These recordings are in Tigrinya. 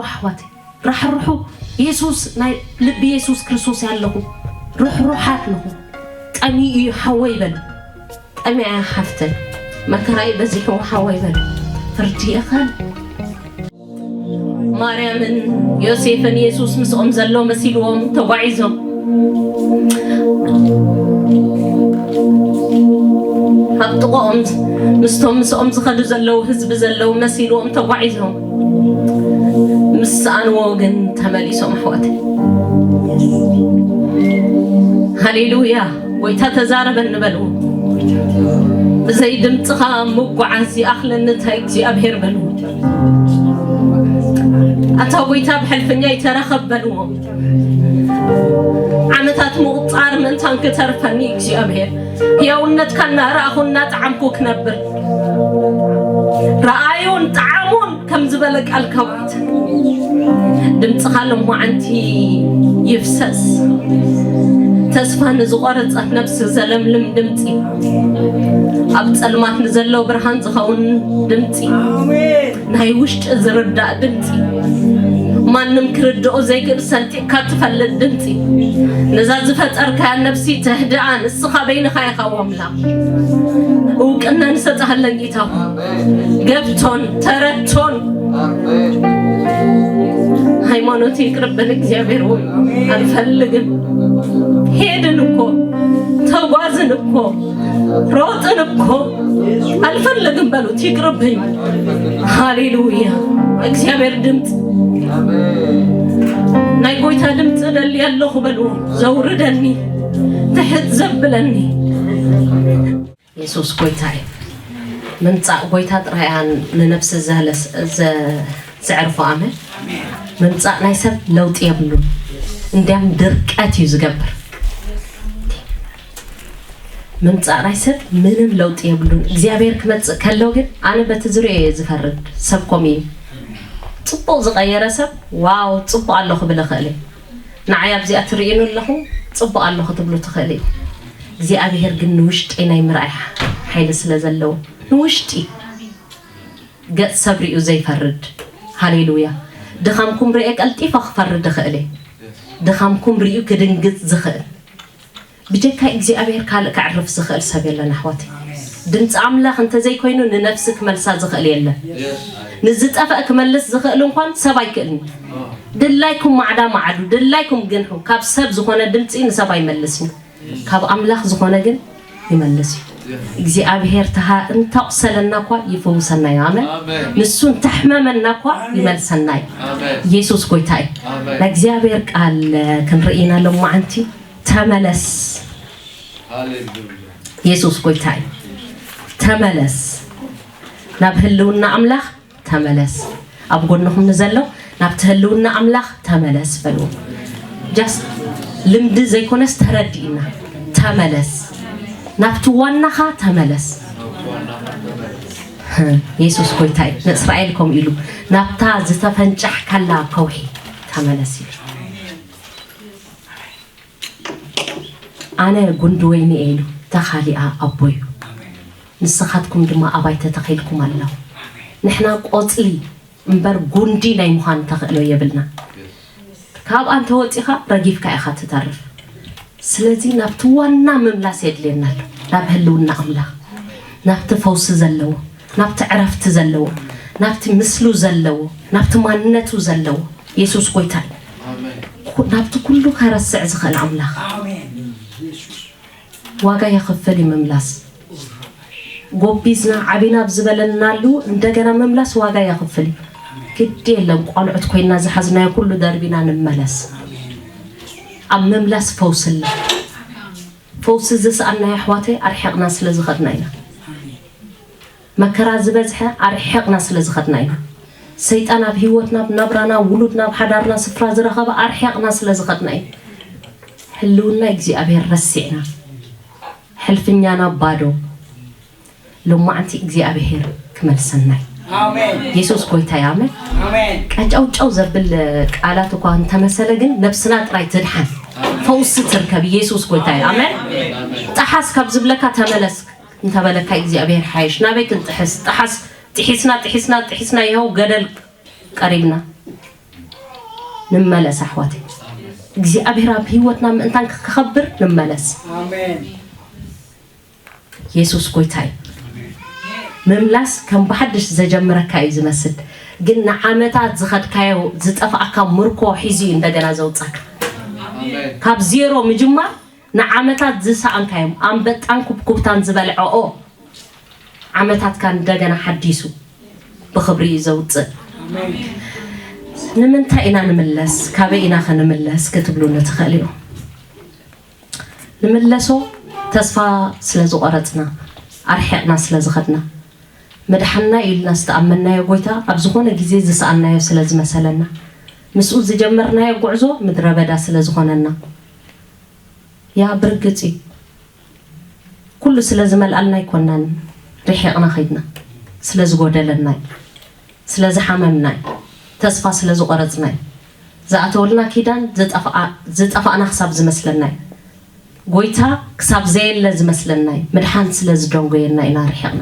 ኣሕዋት ራሕርሑ። የሱስ ናይ ልቢ የሱስ ክርስቶስ ያለኹ ርሕሩሓት ንኹ። ጠሚኡ እዩ ሓወይ በሉ። ጠሚያ ሓፍተን መከራይ በዚሑ ሓወይ በሉ። ፍርዲ እኸል። ማርያምን ዮሴፍን የሱስ ምስኦም ዘሎ መሲልዎም ተጓዒዞም። ኣብ ጥቕኦም ምስቶም ምስኦም ዝኸዱ ዘለዉ ህዝቢ ዘለዉ መሲልዎም ተጓዒዞም። ምስ ሰኣንዎ ግን ተመሊሶም ኣሕዋት። ሃሌሉያ። ጎይታ ተዛረበኒ በልዎ። ብዘይ ድምፅኻ ምጓዓዝ ይኣኽለኒ እንታይ እግዚኣብሔር በልዎ። ኣታ ጎይታ ብሕልፍኛ ይተረኸብ በልዎ። ዓመታት ምቑፃር ምእንታን ክተርፈኒ እግዚኣብሔር ህያውነትካ እናረኣኹ እናጠዓምኩ ክነብር። ረኣዩን ጠዓሙን ከም ዝበለ ቃልካ ውዒት ድምፅኻ ሎማዓንቲ ይፍሰስ። ተስፋ ንዝቆረፀት ነብሲ ዘለምልም ድምፂ፣ ኣብ ፀልማት ንዘሎ ብርሃን ዝኸውን ድምፂ፣ ናይ ውሽጢ ዝርዳእ ድምፂ፣ ማንም ክርድኦ ዘይክእል ሰንጢቕካ ትፈልጥ ድምፂ፣ ነዛ ዝፈጠርካያ ነብሲ ተህድኣ ንስኻ በይንኻ ኢኻ ኣምላኽ። እውቅና ንሰጥሃለን ጌታ ገብቶን ተረቶን ሃይማኖት ይቅርብን እግዚኣብሔር ወይ ኣልፈልግም። ሄድን እኮ ተጓዝን እኮ ሮጥን እኮ ኣልፈልግም በሉት፣ ይቅርብኝ። ሃሌሉያ። እግዚኣብሔር ድምፅ ናይ ጎይታ ድምፅ ደሊ ኣለኹ በሉ። ዘውርደኒ ትሕት ዘብለኒ የሱስ ጎይታ እዩ። ምምጻእ ጎይታ ጥራይ እያ ንነፍሲ ዘህለስ ዘ- ዘዕርፎ። ኣመን። ምምጻእ ናይ ሰብ ለውጢ የብሉን፣ እንዲያም ድርቀት እዩ ዝገብር። ምምጻእ ናይ ሰብ ምንም ለውጢ የብሉን። እግዚኣብሔር ክመጽእ ከሎ ግን ኣነ በቲ ዝሪኦ እየ ዝፈርድ። ሰብ ኮም እዩ ጽቡቕ ዝቐየረ ሰብ ዋው ጽቡቕ ኣሎ ክብል እኽእል እየ። ንዓይ ኣብዚኣ ትርእዩኒ ኣለኹም ጽቡቕ ኣሎ ክትብሉ ትኽእል እዩ። እግዚኣብሔር ግን ንውሽጢ ናይ ምርኣይ ሓይሊ ስለ ዘለዎ ንውሽጢ ገጽ ሰብ ሪኡ ዘይፈርድ። ሃሌሉያ። ድኻምኩም ሪኤ ቀልጢፈ ክፈርድ እኽእል እየ። ድኻምኩም ሪኡ ክድንግጽ ዝኽእል ብጀካ እግዚኣብሔር ካልእ ከዕርፍ ዝኽእል ሰብ የለን ኣሕዋተይ። ድምፂ ኣምላኽ እንተዘይኮይኑ ንነፍሲ ክመልሳ ዝኽእል የለን። ንዝጠፍአ ክመልስ ዝኽእል እንኳን ሰብ ኣይክእልን። ድላይኩም ማዕዳ ማዕዱ፣ ድላይኩም ግንሑ። ካብ ሰብ ዝኾነ ድምፂ ንሰብ ኣይመልስን፣ ካብ ኣምላኽ ዝኾነ ግን ይመልስ እዩ። እግዚኣብሔር ተሃ እንተቑሰለና እኳ ይፍውሰና እዩ። ኣመን። ኣሜን። ንሱ እንተሕመመና እኳ ኣሜን። ይመልሰና እዩ። ኣሜን። ኢየሱስ ጎይታ እዩ። ኣሜን። ናይ እግዚኣብሔር ቃል ክንርኢ ኢና ሎማዓንቲ። ተመለስ። ሃሌሉያ። ኢየሱስ ጎይታ እዩ። ተመለስ ናብ ህልውና ኣምላኽ። ተመለስ። ኣብ ጎንኹም ንዘሎ ናብቲ ህልውና ኣምላኽ ተመለስ በልዎ። ጃስት ልምዲ ዘይኮነስ ተረዲእና። ተመለስ ናብቲ ዋናኻ ተመለስ። የሱስ ጎይታ እዩ። ንእስራኤል ከምኡ ኢሉ ናብታ ዝተፈንጫሕካላ ከውሒ ተመለስ ኢሉ። ኣነ ጉንዲ ወይኒ እየ ኢሉ ተኻሊኣ ኣቦ እዩ። ንስኻትኩም ድማ ኣባይ ተተኺልኩም ኣለኹ። ንሕና ቆጽሊ እምበር ጉንዲ ናይ ምዃን ተኽእሎ የብልና። ካብኣ እንተወጺኻ ረጊፍካ ኢኻ ትተርፍ። ስለዚ ናብቲ ዋና ምምላስ የድልየና ኣሎ፣ ናብ ህልውና ኣምላኽ፣ ናብቲ ፈውሲ ዘለዎ፣ ናብቲ ዕረፍቲ ዘለዎ፣ ናብቲ ምስሉ ዘለዎ፣ ናብቲ ማንነቱ ዘለዎ የሱስ ጎይታ እዩ። ኣሜን። ኩ- ናብቲ ኩሉ ከረስዕ ዝኽእል ኣምላኽ። ኣሜን። ዋጋ የኽፍል እዩ ምምላስ። ጎቢዝና ዓቢና ኣብ ዝበለናሉ እንደገና ምምላስ ዋጋ የኽፍል እዩ። ግዲ የለን፣ ቆልዑት ኮይና ዝሓዝናዮ ኩሉ ደርቢና ንመለስ። ኣብ ምምላስ ፈውሲ ኣሎ። ፈውሲ ዝሰኣናዮ ኣሕዋተይ ኣርሒቕና ስለ ዝኸድና ኢና። መከራ ዝበዝሐ ኣርሒቕና ስለ ዝኸድና ኢና። ሰይጣን ኣብ ህይወትና፣ ኣብ ናብራና፣ ውሉድና፣ ኣብ ሓዳርና ስፍራ ዝረኸበ ኣርሒቕና ስለ ዝኸድና እዩ። ህልውና እግዚኣብሔር ረሲዕና፣ ሕልፍኛና ባዶ። ሎማዓንቲ እግዚኣብሔር ክመልሰና እዩ። ኣሜን። የሱስ ጎይታ እዩ። ኣሜን። ኣሜን። ቀጨውጨው ዘብል ቃላት እኳ እንተመሰለ ግን ነብስና ጥራይ ትድሓን፣ ፈውሲ ትርከብ። የሱስ ጎይታ እዩ። ኣሜን። ጠሓስ ካብ ዝብለካ ተመለስ እንተበለካ እግዚኣብሔር ሓይሽ ናበይ ክንጥሕስ? ጠሓስ ጥሒስና ጥሒስና ጥሒስና ይኸው ገደል ቀሪብና። ንመለስ ኣሕዋተይ። እግዚኣብሔር ኣብ ህይወትና ምእንታን ክኸብር ንመለስ። ኣሜን። የሱስ ጎይታ እዩ። ምምላስ ከም ብሓድሽ ዘጀምረካ እዩ ዝመስል፣ ግን ንዓመታት ዝኸድካዮ ዝጠፍኣካ ምርኮ ሒዙ እዩ እንደገና ዘውፀካ። ካብ ዜሮ ምጅማር ንዓመታት ዝሰኣንካዮም ኣንበጣን ኩብኩብታን ዝበልዐኦ ዓመታትካ እንደገና ሓዲሱ ብኽብሪ እዩ ዘውፅእ። ንምንታይ ኢና ንምለስ፣ ካበይ ኢና ከ ንምለስ ክትብሉ ንትኽእል እዩ። ንምለሶ ተስፋ ስለ ዝቆረፅና፣ ኣርሒቕና ስለ ዝኸድና፣ መድሓንና እዩ ኢልና ዝተኣመንናዮ ጎይታ ኣብ ዝኾነ ግዜ ዝሰኣንናዮ ስለ ዝመሰለና፣ ምስኡ ዝጀመርናዮ ጉዕዞ ምድረ በዳ ስለ ዝኾነና። ያ ብርግፅ እዩ። ኩሉ ስለ ዝመልኣልና ኣይኮናን ርሒቕና ኸይድና፣ ስለ ዝጎደለና እዩ፣ ስለ ዝሓመምና እዩ፣ ተስፋ ስለ ዝቆረፅና እዩ። ዝኣተወልና ኪዳን ዝጠፍኣ- ዝጠፋእና ክሳብ ዝመስለና እዩ። ጎይታ ክሳብ ዘየለ ዝመስለና እዩ። ምድሓን ስለ ዝደንጎየና ኢና ርሒቕና።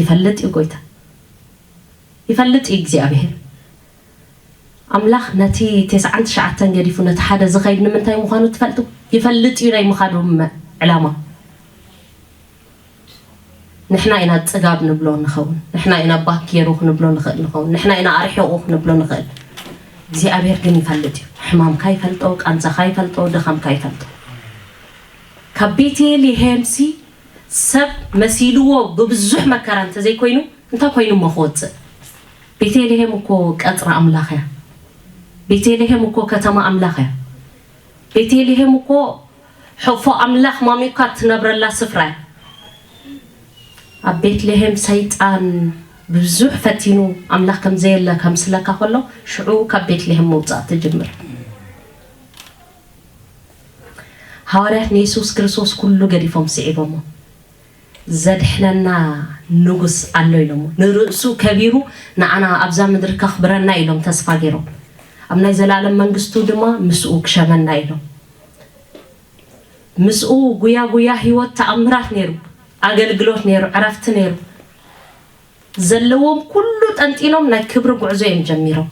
ይፈልጥ እዩ ጎይታ፣ ይፈልጥ እዩ እግዚኣብሔር። ኣምላኽ ነቲ ተስዓን ትሽዓተን ገዲፉ ነቲ ሓደ ዝኸይድ ንምንታይ ምዃኑ ትፈልጡ? ይፈልጥ እዩ ናይ ምኻዱ መ- ዕላማ። ንሕና ኢና ጽጋብ ንብሎ ንኸውን፣ ንሕና ኢና ባክ ገይሩ ክንብሎ ንኽእል ንኸውን፣ ንሕና ኢና ኣርሒቑ ክንብሎ ንኽእል። እግዚኣብሔር ግን ይፈልጥ እዩ። ሕማምካ ይፈልጦ፣ ቃንዛኻ ይፈልጦ፣ ድኻምካ ይፈልጦ። ካብ ቤተልሔምሲ ሰብ መሲልዎ ብብዙሕ መከራ እንተዘይኮይኑ እንታይ ኮይኑ እሞ ክወፅእ? ቤተልሔም እኮ ቀፅሪ ኣምላኽ እያ። ቤተልሔም እኮ ከተማ ኣምላኽ እያ። ቤተልሔም እኮ ሕፎ ኣምላኽ ማሚኳ ትነብረላ ስፍራ እያ። ኣብ ቤትልሔም ሰይጣን ብዙሕ ፈቲኑ ኣምላኽ ከም ዘየለ ከምስለካ ከሎ ሽዑ ካብ ቤትልሔም ምውፃእ ትጅምር። ሃዋርያት ንየሱስ ክርስቶስ ኩሉ ገዲፎም ስዒቦሞ። ዘድሕነና ንጉስ ኣሎ ኢሎሞ። ንርእሱ ከቢሩ ንዓና ኣብዛ ምድሪ ከኽብረና ኢሎም ተስፋ ገይሮም። ኣብ ናይ ዘላለም መንግስቱ ድማ ምስኡ ክሸመና ኢሎም። ምስኡ ጉያ ጉያ ህይወት ተኣምራት ነይሩ፣ ኣገልግሎት ነይሩ፣ ዕረፍቲ ነይሩ። ዘለዎም ኩሉ ጠንጢኖም ናይ ክብሪ ጉዕዞ እዮም ጀሚሮም።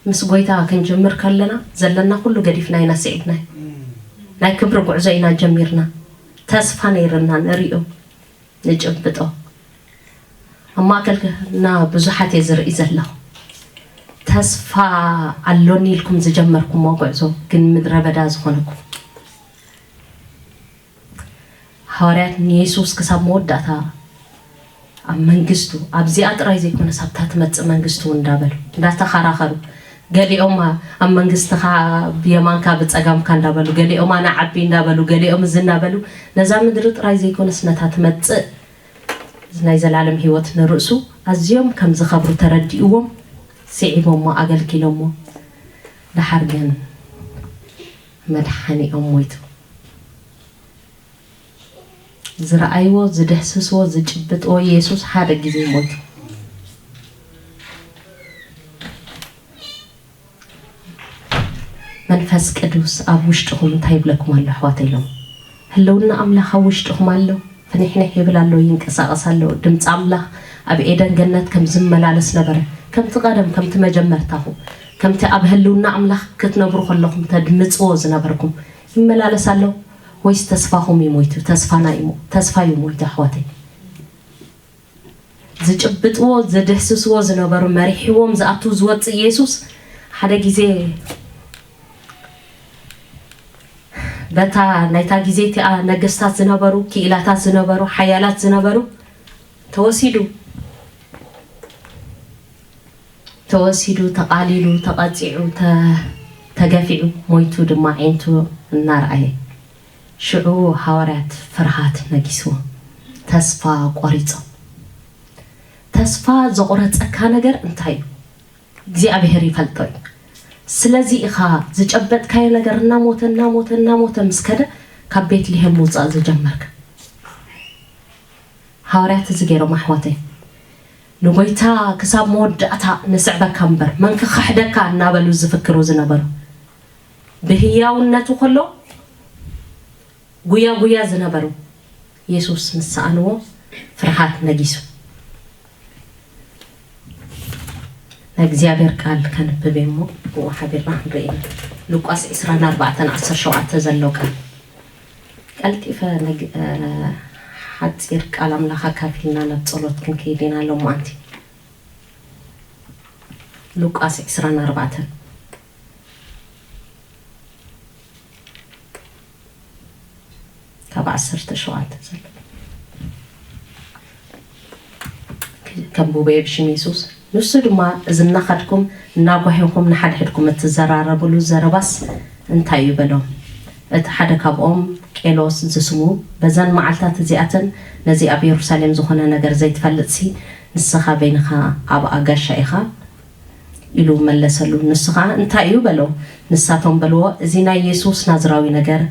ምስ ጎይታ ክንጅምር ከለና ዘለና ኩሉ ገዲፍና ኢና ስዒብናዮ። ናይ ክብሪ ጉዕዞ ኢና ጀሚርና። ተስፋ ነይርና ንርእዮ ንጭብጦ። ኣብ ማእከልና ብዙሓት እየ ዝርኢ ዘለኹ። ተስፋ ኣሎኒ ኢልኩም ዝጀመርኩሞ ጉዕዞ ግን ምድረ በዳ ዝኾነኩም። ሃዋርያት ንየሱስ ክሳብ መወዳእታ ኣብ መንግስቱ ኣብዚኣ ጥራይ ዘይኮነስ ኣብታ ትመጽእ መንግስቲ እውን እንዳበሉ እንዳተኸራኸሩ፣ ገሊኦም ኣብ መንግስትኻ ብየማንካ ብጸጋምካ እንዳበሉ፣ ገሊኦም ኣነ ዓቢ እንዳበሉ፣ ገሊኦም እዚ እንዳበሉ ነዛ ምድሪ ጥራይ ዘይኮነስ ነታ ትመጽእ ናይ ዘላለም ህይወት ንርእሱ ኣዝዮም ከም ዝኸብሩ ተረዲእዎም ስዒቦሞ ኣገልጊሎሞ። ደሓር ግን መድሓኒኦም ሞይቱ። ዝረኣይዎ ዝድህስስዎ ዝጭብጥዎ የሱስ ሓደ ግዜ ሞይቱ። መንፈስ ቅዱስ ኣብ ውሽጥኹም እንታይ ይብለኩም ኣሎ ኣሕዋተይ ኢሎም። ህልውና ኣምላኽ ኣብ ውሽጥኹም ኣሎ። ፍንሕንሕ ይብል ኣሎ፣ ይንቀሳቐስ ኣሎ። ድምፂ ኣምላኽ ኣብ ኤደን ገነት ከም ዝመላለስ ነበረ። ከምቲ ቀደም ከምቲ መጀመርታኹ ከምቲ ኣብ ህልውና ኣምላኽ ክትነብሩ ከለኹም ተድምፅዎ ዝነበርኩም ይመላለስ ኣሎ ወይስ ተስፋኹም እዩ ሞይቱ? ተስፋና እዩ ሞ- ተስፋ እዩ ሞይቱ ኣሕዋተይ። ዝጭብጥዎ ዝድህስስዎ ዝነበሩ መሪሕዎም ዝኣትው ዝወፅእ ኢየሱስ ሓደ ግዜ በታ ናይታ ግዜ እቲኣ ነገስታት ዝነበሩ ክኢላታት ዝነበሩ ሓያላት ዝነበሩ ተወሲዱ ተወሲዱ ተቓሊሉ ተቐፂዑ ተ- ተገፊዑ ሞይቱ ድማ ዒንቱ እናረኣየ ሽዑ ሃዋርያት ፍርሃት ነጊስዎም ተስፋ ቆሪፆም። ተስፋ ዘቑረፀካ ነገር እንታይ እዩ? እግዚኣብሔር ይፈልጦ እዩ። ስለዚ ኢኻ ዝጨበጥካዮ ነገር እናሞተ እናሞተ እናሞተ ምስ ከደ ካብ ቤትልሄም ምውፃእ ዝጀመርካ። ሃዋርያት እዚ ገይሮም ኣሕዋተይ ንጎይታ ክሳብ መወዳእታ ንስዕበካ እምበር መን ክኽሕደካ እናበሉ ዝፍክሩ ዝነበሩ ብህያውነቱ ከሎ ጉያ ጉያ ዝነበሩ የሱስ ምስ ሰኣንዎ ፍርሃት ነጊሱ። እግዚኣብሔር ቃል ከንብብ እሞ ብኡ ሓቢርና ክንርኢ ኢና። ሉቃስ ዕስራን ኣርባዕተን ዓሰርተ ሸውዓተ ዘሎ ቃል። ቀልጢፈ ነግ-፣ እ፣ ሓጺር ቃል ኣምላኽ ኣካፊልና ናብ ጸሎት ክንከይድ ኢና ሎማዓንቲ። ሉቃስ ዕስራን ኣርባዕተን ካብ ዓሰርተ ሸውዓተ ዘሎ። ከንብቦ እየ ብሽም የሱስ። ንሱ ድማ፣ "እዚ እናኸድኩም እናጓሄኹም ንሓድሕድኩም እትዘራረብሉ ዘረባስ እንታይ እዩ?" በሎም። እቲ ሓደ ካብኦም፣ ቄሎስ ዝስሙ፣ "በዘን መዓልታት እዚኣተን ነዚ ኣብ የሩሳሌም ዝኾነ ነገር ዘይትፈልጥሲ፣ ንስኻ በይንኻ ኣብ ኣጋሻ ኢኻ?" ኢሉ መለሰሉ። ንሱ ኸኣ፣ "እንታይ እዩ?" በሎ። ንሳቶም በልዎ፣ "እዚ ናይ የሱስ ናዝራዊ ነገር፣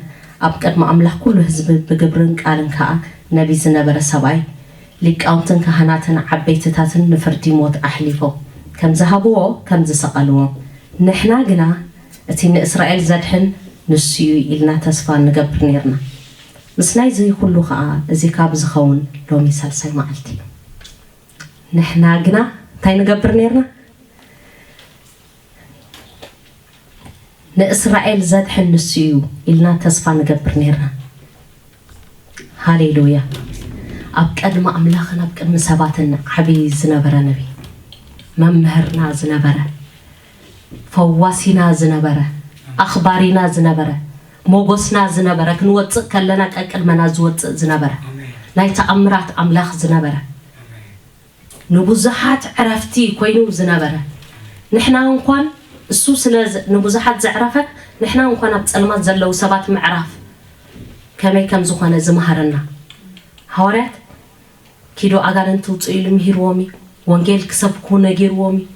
ኣብ ቅድሚ ኣምላኽ ኩሉ ህዝቢ ብግብርን ቃልን ከኣ ነቢይ ዝነበረ ሰብኣይ፣ ሊቃውንትን ካህናትን ዓበይትታትን ንፍርዲ ሞት ኣሕሊፎም ከም ዝሃብዎ፣ ከም ዝሰቐልዎ፣ ንሕና ግና እቲ ንእስራኤል ዘድሕን ንሱ እዩ ኢልና ተስፋ ንገብር ኔርና። ምስ ናይዚ ኩሉ ኸኣ እዚ ካብ ዝኸውን ሎሚ ሳልሳይ መዓልቲ እዩ። ንሕና ግና እንታይ ንገብር ኔርና? ንእስራኤል ዘድሕን ንሱ እዩ ኢልና ተስፋ ንገብር ኔርና። ሃሌሉያ። ኣብ ቅድሚ ኣምላኽን ኣብ ቅድሚ ሰባትን ዓቢ ዝነበረ ነቢ፣ መምህርና ዝነበረ፣ ፈዋሲና ዝነበረ፣ ኣኽባሪና ዝነበረ፣ ሞጎስና ዝነበረ፣ ክንወጽእ ከለና ቀቅድመና ዝወጽእ ዝነበረ፣ ናይ ተኣምራት ኣምላኽ ዝነበረ፣ ንብዙሓት ዕረፍቲ ኮይኑ ዝነበረ፣ ንሕና እንኳን እሱ ስለ ዝ-፣ ንብዙሓት ዘዕረፈ፣ ንሕና እንኳን ኣብ ጸልማት ዘለዉ ሰባት ምዕራፍ ከመይ ከም ዝኾነ ዝመሃረና። ሃዋርያት ኪዶ ኣጋንንቲ ውጽኡ ኢሉ ምሂርዎም እዩ። ወንጌል ክሰብኩ ነጊርዎም እዩ።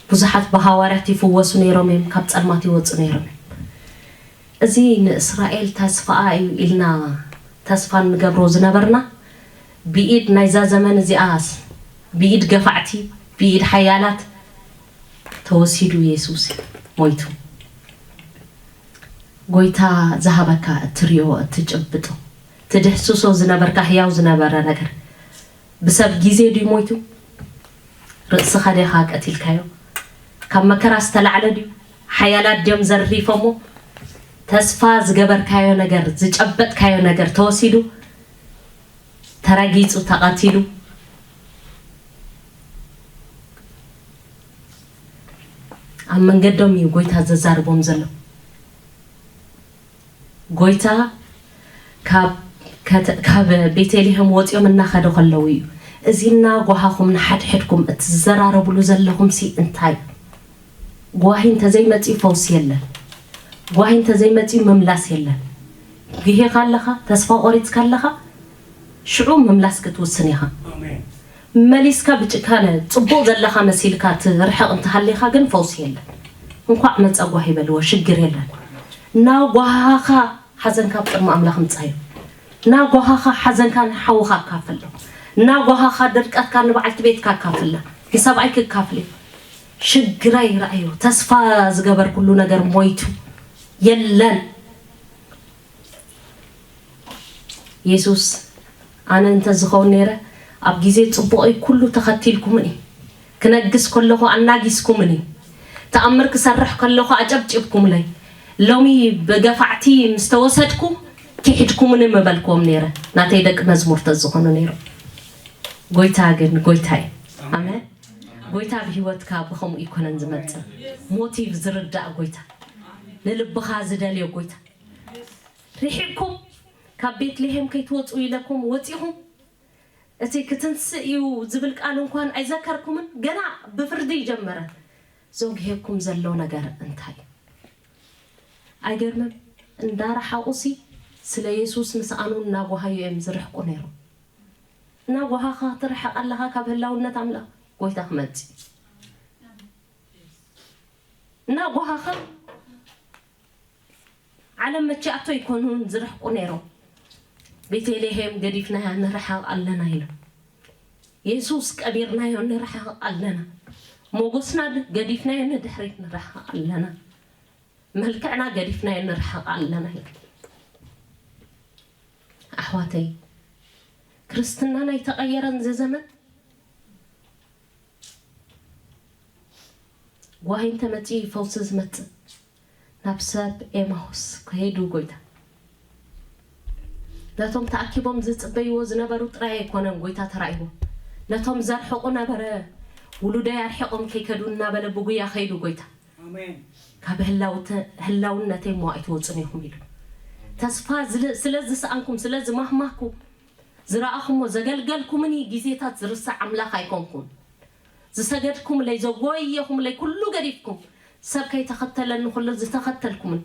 ብዙሓት ብሃዋርያት ይፍወሱ ነይሮም እዮም፣ ካብ ጸልማት ይወጹ ነይሮም እዮም። እዚ ንእስራኤል ተስፋኣ እዩ ኢልና ተስፋ እንገብሮ ዝነበርና፣ ብኢድ ናይዛ ዘመን እዚኣስ፣ ብኢድ ገፋዕቲ፣ ብኢድ ሓያላት ተወሲዱ የሱስ ሞይቱ። ጎይታ ዝሃበካ እትሪኦ፣ እትጭብጦ፣ ትድህስሶ ዝነበርካ ህያው ዝነበረ ነገር ብሰብ ግዜ ድዩ ሞይቱ? ርእስኻ ዲኻ ቀቲልካዮ? ካብ መከራ ዝተላዕለ ድዩ? ሓያላት ድዮም ዘሪፎሞ? ተስፋ ዝገበርካዮ ነገር፣ ዝጨበጥካዮ ነገር ተወሲዱ፣ ተረጊጹ፣ ተቐቲሉ። ኣብ መንገዶም እዩ ጎይታ ዘዛርቦም ዘሎ። ጎይታ ካብ ከተ-፣ ካብ ቤተልሔም ወጺኦም እናኸዱ ከለዉ እዩ። "እዚ እናጓሃኹም ንሓድሕድኩም እትዘራረብሉ ዘለኹምሲ እንታይ?" ጓሂ እንተዘይመጺኡ ፈውሲ የለን። ጓሂ እንተዘይመጺኡ ምምላስ የለን። ጉሂኻ ኣለኻ፣ ተስፋ ቆሪጽካ ኣለኻ፣ ሽዑ ምምላስ ክትውስን ኢኻ። ኣሜን። መሊስካ ብጭካነ ጽቡቕ ዘለኻ መሲልካ ትርሕቕ እንተሃሊኻ ግን ፈውሲ የለን። እንኳዕ መጸ ጓሂ በልዎ፣ ሽግር የለን። እናጓሃኻ ሓዘንካ ኣብ ቅድሚ ኣምላኽ ምጻዮ። እናጓሃኻ ሓዘንካ ንሓውኻ ኣካፍሎ። እናጓሃኻ ድርቀትካ ንበዓልቲ ቤትካ ኣካፍላ፣ ንሰብኣይኪ ኣካፍሊ። ሽግረይ ረኣዮ፣ ተስፋ ዝገበርኩሉ ነገር ሞይቱ፣ የለን። የሱስ፣ "ኣነ እንተ ዝኸውን ነይረ፣ ኣብ ግዜ ጽቡቐይ ኩሉ ተኸቲልኩምኒ፣ ክነግስ ከለኹ ኣናጊስኩምኒ፣ ተኣምር ክሰርሕ ከለኹ ኣጨብጭብኩምለይ፣ ሎሚ ብገፋዕቲ ምስ ተወሰድኩ ክሒድኩምኒ ምበልክዎም ነይረ፣ ናተይ ደቂ መዝሙር ተዝኾኑ ነይሮም። ጎይታ ግን ጎይታ እዩ።" ኣሜን። ጎይታ ብህይወትካ ብኸምኡ ይኮነን ዝመጽእ። ሞቲቭ ዝርዳእ ጎይታ፣ ንልብኻ ዝደልዮ ጎይታ። ርሒቕኩም ካብ ቤትልሔም ከይትወጽኡ ኢለኩም ወጺኹም፣ እቲ ክትንስእ እዩ ዝብል ቃል እንኳን ኣይዘከርኩምን። ገና ብፍርዲ ይጀመረ። ዘጉሄኩም ዘሎ ነገር እንታይ? ኣይገርምን? እንዳረሓቑሲ ስለ የሱስ ምስኣኑ እናጓሃዩ እዮም ዝርሕቁ ነይሮም። እናጓሃኻ ትርሕቕ ኣለኻ ካብ ህላውነት ኣምላኽ፣ ጎይታ ክመጽእ እዩ። እናጓሃኻ ዓለም መቺኣቶ ኣይኮኑን ዝርሕቁ ነይሮም። ቤተልሔም ገዲፍናያ ንርሓቕ ኣለና ኢሎም። የሱስ ቀቢርናዮ ንርሓቕ ኣለና። ሞጎስና ድ-፣ ገዲፍናዮ ንድሕሪት ንርሓቕ ኣለና። መልክዕና ገዲፍናዮ ንርሓቕ ኣለና ኢሎም። ኣሕዋተይ፣ ክርስትናና ኣይተቐየረን እዚ ዘመን። ጓሂ እንተመጺኡ ፈውሲ ዝመጽእ ናብ ሰብ ኤማሁስ ከይዱ ጎይታ ነቶም ተኣኪቦም ዝጽበይዎ ዝነበሩ ጥራይ ኣይኮነን ጎይታ ተራእይዎ። ነቶም ዘርሕቑ ነበረ፣ ውሉደይ ኣርሒቖም ከይከዱ እናበለ ብጉያ ከይዱ ጎይታ። ካብ ህላውነተይ እሞ ኣይትወጹን ኢኹም ኢሉ። ተስፋ ስለ ዝሰኣንኩም፣ ስለ ዝማህማህኩም፣ ዝረኣኹሞ ዘገልገልኩምኒ ግዜታት ዝርሳዕ ኣምላኽ ኣይኮንኩን። ዝሰገድኩምለይ፣ ዘጎየኹምለይ ኩሉ ገዲፍኩም፣ ሰብ ከይተኸተለኒ ኩሉ ዝተኸተልኩምን፣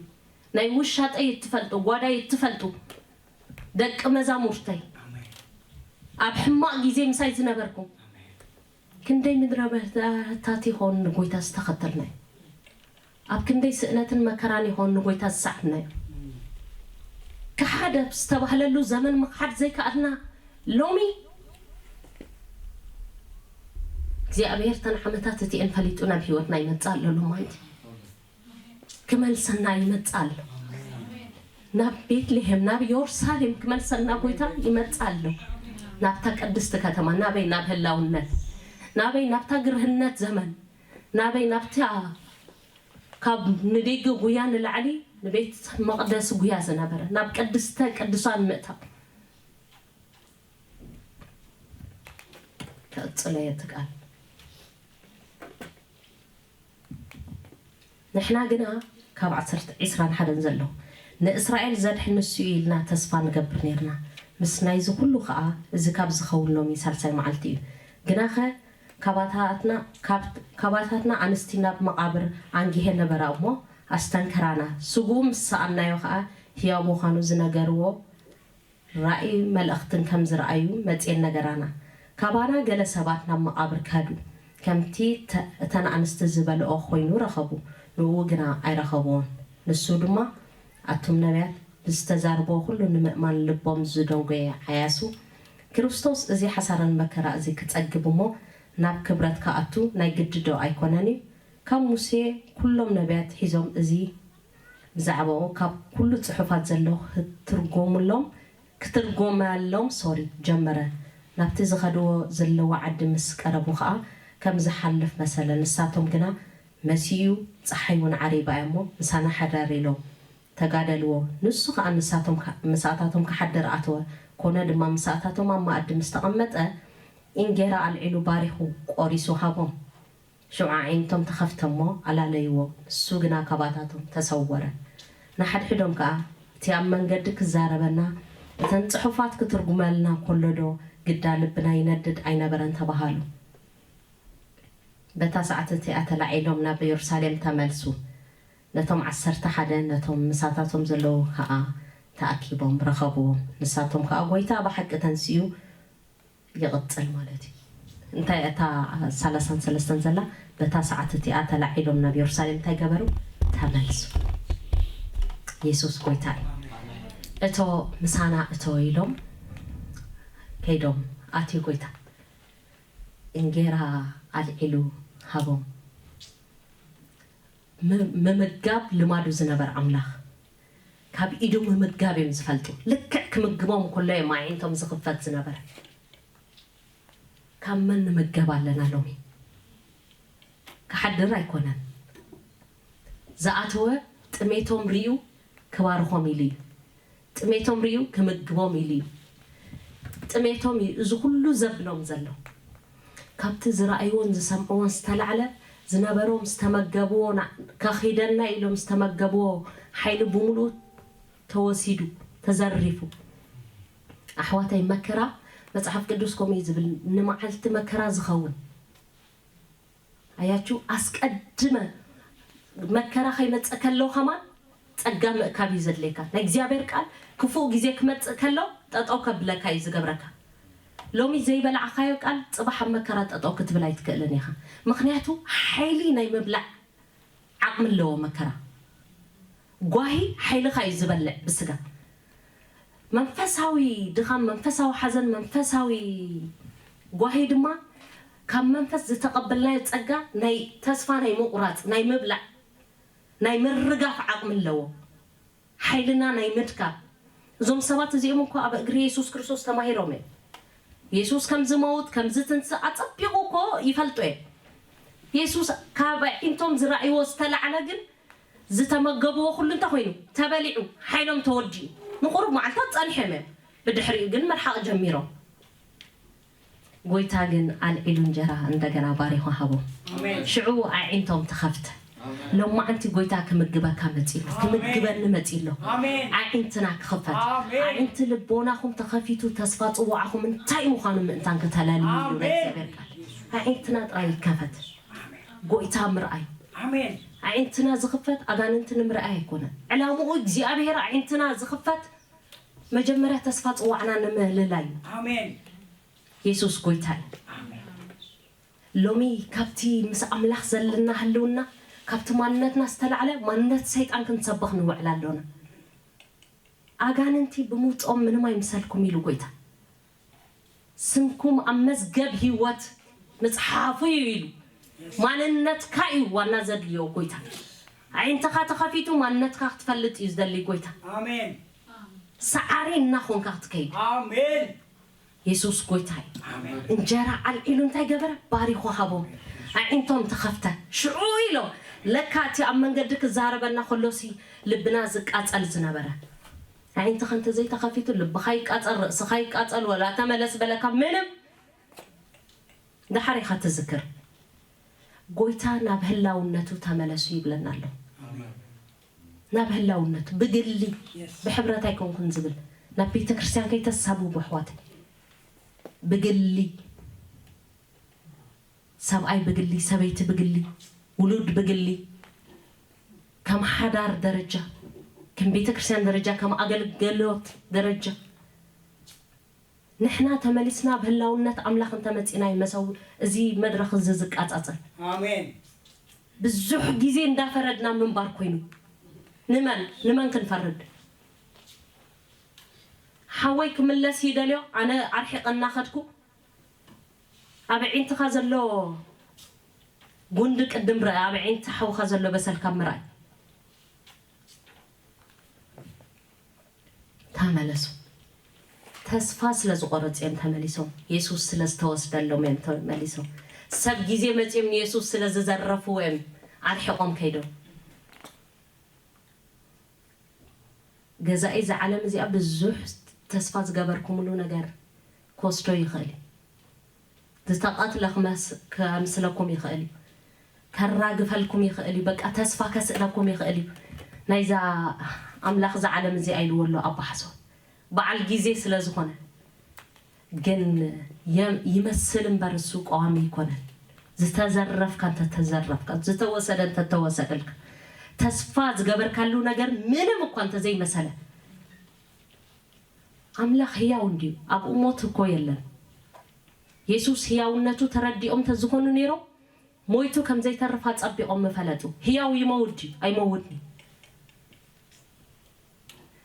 ናይ ውሻጠይ እትፈልጡ፣ ጓዳይ እትፈልጡ፣ ደቂ መዛሙርተይ፣ ኣብ ሕማቕ ግዜ ምሳይ ዝነበርኩም፣ ክንደይ ምድረ በዳታት ይኾን ንጎይታ ዝተኸተልናዮ? ኣብ ክንደይ ስእነትን መከራን ይኾን ንጎይታ ዝሰዓብናዮ? ክሓደ ዝተባህለሉ ዘመን ምኽሓድ ዘይከኣልና ሎሚ እግዚኣብሔር ተን ዓመታት እቲኤን ፈሊጡ ናብ ህይወትና ይመጽእ ኣሎ። ሎማንቲ ክመልሰና ይመጽእ ኣሎ። ናብ ቤትልሔም፣ ናብ ኢየሩሳሌም ክመልሰና ጎይታ ይመጽእ ኣሎ። ናብታ ቅድስቲ ከተማ፣ ናበይ? ናብ ህላውነት። ናበይ? ናብታ ግርህነት ዘመን። ናበይ? ናብታ ካብ ንደገ ጉያ ንላዕሊ ንቤት መቕደስ ጉያ ዝነበረ፣ ናብ ቅድስተ ቅዱሳን ምእታው። ክቕጽሎ እየ እቲ ቃል። ንሕና ግና ካብ ዓሰርተ፣ ዕስራን ሓደን ዘሎ፣ ንእስራኤል ዘድሕን ንሱ እዩ ኢልና ተስፋ ንገብር ኔርና። ምስ ናይዚ ኩሉ ኸኣ፣ እዚ ካብ ዝኸውን ሎሚ ሳልሳይ መዓልቲ እዩ። ግናኸ፣ ካባታትና፣ ካብ-፣ ካባታትና ኣንስቲ ናብ መቓብር ኣንጊሄ ነበራ እሞ ኣስተንከራና። ስግኡ ምስ ሰኣናዮ ኸኣ፣ ህያው ምዃኑ ዝነገርዎ ራእይ መለኽትን ከም ዝረኣዩ መጺኤን ነገራና። ካባና ገለ ሰባት ናብ መቓብር ከዱ። ከምቲ ተ-፣ እተን ኣንስቲ ዝበልኦ ኮይኑ ረኸቡ። ንእኡ ግና ኣይረኸብዎን። ንሱ ድማ፣ ኣቱም ነቢያት፣ ብዝተዛርብዎ ኩሉ ንምእማን ልቦም ዝደንጎየ ዓያሱ፣ ክርስቶስ እዚ ሓሳርን መከራ እዚ ክጸግብ እሞ ናብ ክብረት ክኣቱ ናይ ግዲ ዶ ኣይኮነን እዩ? ካብ ሙሴ ኩሎም ነቢያት ሒዞም እዚ ብዛዕባኡ ካብ ኩሉ ጽሑፋት ዘሎ ክትርጎምሎም፣ ክትርጎመሎም፣ ሶሪ፣ ጀመረ። ናብቲ ዝኸድዎ ዘለዉ ዓዲ ምስ ቀረቡ ኸኣ ከም ዝሓልፍ መሰለ። ንሳቶም ግና መሲኡ፣ ጸሓይ እውን ዓሪባ እያ እሞ ምሳና ሓዳር ኢሎም ተጋደልዎ። ንሱ ኸኣ ምሳቶም ከ-፣ ምሳታቶም ክሓድር ኣተወ። ኮነ ድማ ምሳታቶም ኣብ መኣዲ ምስ ተቐመጠ፣ እንጌራ ኣልዒሉ ባሪኹ ቆሪሱ ሃቦም። ሽዑ ኣዒንቶም ተኸፍተ እሞ ኣላለይዎ፣ ንሱ ግና ካባታቶም ተሰወረ። ንሓድሕዶም ከኣ፣ እቲ ኣብ መንገዲ ክዛረበና፣ እተን ጽሑፋት ክትርጉመልና ከሎዶ ግዳ ልብና ይነድድ ኣይነበረን ተባሃሉ። በታ ሰዓት እቲኣ ተላዒሎም ናብ የሩሳሌም ተመልሱ። ነቶም ዓሰርተ ሓደ፣ ነቶም ምሳታቶም ዘለዉ ከኣ ተኣኪቦም ረኸብዎም። ንሳቶም ከኣ፣ ጐይታ ብሓቂ ተንሲኡ ይቕጽል ማለት እዩ። እንታይ እታ ሰላሳን ሰለስተን ዘላ፣ በታ ሰዓት እቲኣ ተላዒሎም ናብ የሩሳሌም እንታይ ገበሩ? ተመልሱ። የሱስ ጐይታ እዩ። እቶ ምሳና እቶ ኢሎም ከይዶም፣ ኣትዩ ጐይታ እንጌራ ኣልዒሉ ሃቦም። ም-፣ ምምጋብ ልማዱ ዝነበረ ኣምላኽ፣ ካብ ኢዱ ምምጋብ እዮም ዝፈልጡ። ልክዕ ክምግቦም ከሎ እዮም ኣዒንቶም ዝኽፈት ዝነበረ። ካብ መን ንምገብ ኣለና ሎሚ? ክሓድር ኣይኮነን። ዝኣተወ ጥሜቶም ርእዩ ክባርኾም ኢሉ እዩ። ጥሜቶም ርእዩ ክምግቦም ኢሉ እዩ። ጥሜቶም እዩ እዚ ኩሉ ዘብሎም ዘሎ። ካብቲ ዝረኣይዎን ዝሰምዕዎን ዝተላዕለ፣ ዝነበሮም ዝተመገብዎ፣ ና-፣ ከኺደና ኢሎም ዝተመገብዎ ሓይሊ ብምሉኡ ተወሲዱ፣ ተዘሪፉ። ኣሕዋተይ፣ መከራ፣ መጽሓፍ ቅዱስ ከምኡ እዩ ዝብል፣ ንመዓልቲ መከራ ዝኸውን። ኣያችሁ፣ ኣስቀድመ መከራ ከይመጸ ከሎ ከማን ጸጋ ምእካብ እዩ ዘድልየካ። ናይ እግዚኣብሔር ቃል ክፉእ ግዜ ክመጽእ ከሎ ጠጠው ከብለካ እዩ ዝገብረካ። ሎሚ ዘይበላዕካዮ ቃል ጽባሕ ኣብ መከራ ጠጠው ክትብል ኣይትክእልን ኢኻ። ምኽንያቱ ሓይሊ ናይ ምብላዕ ዓቕሚ ኣለዎ መከራ። ጓሂ ሓይልኻ እዩ ዝበልዕ ብስጋ። መንፈሳዊ ድኻም፣ መንፈሳዊ ሓዘን፣ መንፈሳዊ ጓሂ ድማ ካብ መንፈስ ዝተቐበልናዮ ጸጋ ናይ ተስፋ ናይ ምቑራጽ፣ ናይ ምብላዕ፣ ናይ ምርጋፍ ዓቕሚ ኣለዎ። ሓይልና ናይ ምድካም። እዞም ሰባት እዚኦም እኮ ኣብ እግሪ የሱስ ክርስቶስ ተማሂሮም እዮም። የሱስ ከም ዝመውት፣ ከም ዝትንስእ ኣጸቢቑ እኮ ይፈልጡ እዮም። የሱስ ካብ ኣዒንቶም ዝረኣይዎ ዝተላዕለ ግን ዝተመገብዎ ኩሉ እንታይ ኮይኑ? ተበሊዑ፣ ሓይሎም ተወዲኡ። ንቁሩብ መዓልታት ጸኒሖም እዮም። ብድሕሪኡ ግን ምርሓቕ ጀሚሮም። ጎይታ ግን ኣልዒሉ እንጀራ እንደገና ባሪኹ ሃቦም። ኣሜን። ሽዑ ኣዒንቶም ተኸፍተ። ኣሜን። ሎማዓንቲ ጎይታ ክምግበካ መጺሉ፣ ኣሜን። ክምግበኒ መጺሉ። ኣሜን። ኣዒንትና ክኽፈት። ኣሜን። ኣዒንቲ ልቦናኹም ተኸፊቱ ተስፋ ጽዋዕኹም እንታይ ምዃኑ ምእንታን ክተለልዩ እዩ ናይ ኣሜን። እግዚኣብሔር ቃል። ኣዒንትና ጥራይ ይከፈት። ኣሜን። ጎይታ ምርኣይ። ኣሜን። ኣዒንትና ዝኽፈት ኣጋንንቲ ንምርኣይ ኣይኮነን። ዕላምኡ እግዚኣብሔር ኣዒንትና ዝኽፈት መጀመርያ ተስፋ ጽዋዕና ንምልላይ እዩ። ኣሜን። የሱስ ጎይታ እዩ። ኣሜን። ሎሚ ካብቲ ምስ ኣምላኽ ዘለና ህልውና፣ ካብቲ ማንነትና ዝተላዕለ ማንነት ሰይጣን ክንሰብኽ ንውዕል ኣሎና። ኣጋንንቲ ብምውጽኦም ምንም ኣይምሰልኩም ኢሉ ጎይታ። ስምኩም ኣብ መዝገብ ህይወት ምጽሓፉ እዩ ኢሉ። ማንነትካ እዩ ዋና ዘድልዮ ጎይታ። ኣዒንትኻ ተኸፊቱ ማንነትካ ክትፈልጥ እዩ ዝደሊ ጎይታ። ኣሜን። ሰዓሪ እናኾንካ ክትከይድ። ኣሜን። የሱስ ጎይታ እዩ። ኣሜን። እንጀራ ኣልዒሉ እንታይ ገበረ? ባሪኹ ሃቦም። ኣዒንቶም ተኸፍተ። ሽዑ ኢሎም ለካ እቲ ኣብ መንገዲ ክዛረበና ከሎሲ ልብና ዝቃጸል ዝነበረ። ኣዒንትኻ እንተዘይተኸፊቱ ልብኻ ይቃጸል፣ ርእስኻ ይቃጸል፣ ወላ ተመለስ በለካ ምንም። ደሓር ኢኻ ትዝክር። ጎይታ ናብ ህላውነቱ ተመለሱ ይብለና ኣሎ። ኣሜን። ናብ ህላውነቱ ብግሊ፣ የስ። ብሕብረት ኣይኮንኩን ዝብል፣ ናብ ቤተ ክርስቲያን ከይተሳብቡ ኣሕዋት፣ ብግሊ፣ ሰብኣይ ብግሊ፣ ሰበይቲ ብግሊ፣ ውሉድ ብግሊ፣ ከም ሓዳር ደረጃ፣ ከም ቤተ ክርስቲያን ደረጃ፣ ከም ኣገልግሎት ደረጃ፣ ንሕና ተመሊስና ኣብ ህላውነት ኣምላኽ እንተመጺና እዩ መሰው-፣ እዚ መድረኽ እዚ ዝቃጻጸል። ኣሜን። ብዙሕ ግዜ እንዳፈረድና ምንባር ኮይኑ፣ ንመን፣ ንመን ክንፈርድ? ሓወይ ክምለስ ይደልዮ፣ ኣነ ኣርሒቐ እናኸድኩ፣ ኣብ ኣዒንትኻ ዘሎ ጉንዲ ቅድም ርኣ፣ ኣብ ኣዒንቲ ሓውኻ ዘሎ በሰል ካብ ምርኣይ። ተመለሱ። ተስፋ ስለ ዝቖረጹ እዮም ተመሊሶም። የሱስ ስለ ዝተወስደሎም እዮም ተመሊሶም። ሰብ ግዜ መጺኦም ንየሱስ ስለ ዝዘረፍዎ እዮም ኣርሒቖም ከይዶም። ገዛኢ እዛ ዓለም እዚኣ ብዙሕ ተስፋ ዝገበርኩምሉ ነገር ክወስዶ ይኽእል እዩ። ዝተቐትለ ክመስ-፣ ከምስለኩም ይኽእል እዩ። ከራግፈልኩም ይኽእል እዩ። በቃ ተስፋ ከስእነኩም ይኽእል እዩ። ናይዛ ኣምላኽ እዛ ዓለም እዚኣ ኢልዎ ኣሎ ኣባ ሓሶ። በዓል ግዜ ስለ ዝኾነ። ግን የ-፣ ይመስል እምበር እሱ ቀዋሚ ኣይኮነን። ዝተዘረፍካ እንተተዘረፍካ፣ ዝተወሰደ እንተተወሰደልካ፣ ተስፋ ዝገበርካሉ ነገር ምንም እኳ እንተዘይመሰለ፣ ኣምላኽ ህያው እንድዩ። ኣብኡ ሞት እኮ የለን። የሱስ ህያውነቱ ተረዲኦም እንተዝኾኑ ነይሮም፣ ሞይቱ ከም ዘይተርፍ ኣጸቢቖም ምፈለጡ። ህያው ይመውት ድዩ? ኣይመውትን እዩ።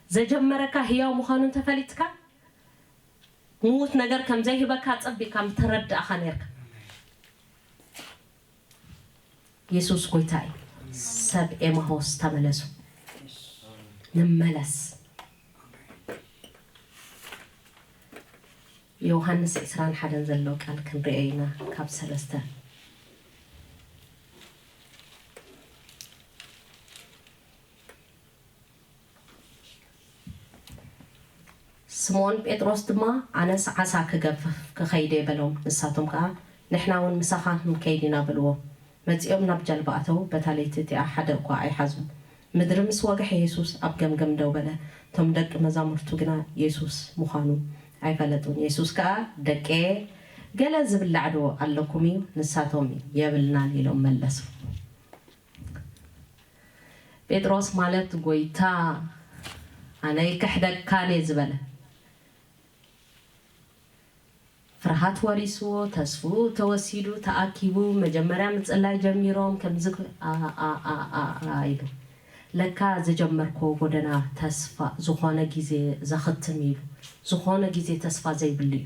ዘጀመረካ ህያው ምዃኑ እንተፈሊጥካ፣ ምዉት ነገር ከም ዘይህበካ ኣጸቢቕካ ምተረዳእኻ ነይርካ። የሱስ ጎይታ እዩ። ሰብ ኤማሆስ ተመለሱ። ንመለስ። ዮሃንስ ዕስራን ሓደን ዘሎ ቃል ክንርእዮ ኢና፣ ካብ ሰለስተ። ስምኦን ጴጥሮስ ድማ፣ ኣነስ ዓሳ ክገፍፍ ክኸይድ እየ በሎም። ንሳቶም ከኣ፣ ንሕና እውን ምሳኻ ክንከይድ ኢና በልዎ። መጺኦም ናብ ጃልባ ኣተዉ፣ በታ ለይቲ እቲኣ ሓደ እኳ ኣይሓዙን። ምድሪ ምስ ወግሐ የሱስ ኣብ ገምገም ደው በለ። እቶም ደቂ መዛሙርቱ ግና የሱስ ምዃኑ ኣይፈለጡን። የሱስ ከኣ፣ ደቀየ፣ ገለ ዝብላዕ ዶ ኣለኩም እዩ? ንሳቶም፣ የብልናን ኢሎም መለሱ። ጴጥሮስ ማለት ጎይታ ኣነ ኣይክሕደካን እየ ዝበለ። ፍርሃት ወሪስዎ፣ ተስፍኡ ተወሲዱ፣ ተኣኪቡ፣ መጀመርያ ምጽላይ ጀሚሮም፣ ከምዚ ክ-፣ ኣ፣ ኣ፣ ኣ፣ ኣ፣ ኣ ኢሉ። ለካ ዝጀመርክዎ ጎደና ተስፋ ዝኾነ ግዜ ዘኽትም ኢሉ። ዝኾነ ግዜ ተስፋ ዘይብሉ እዩ።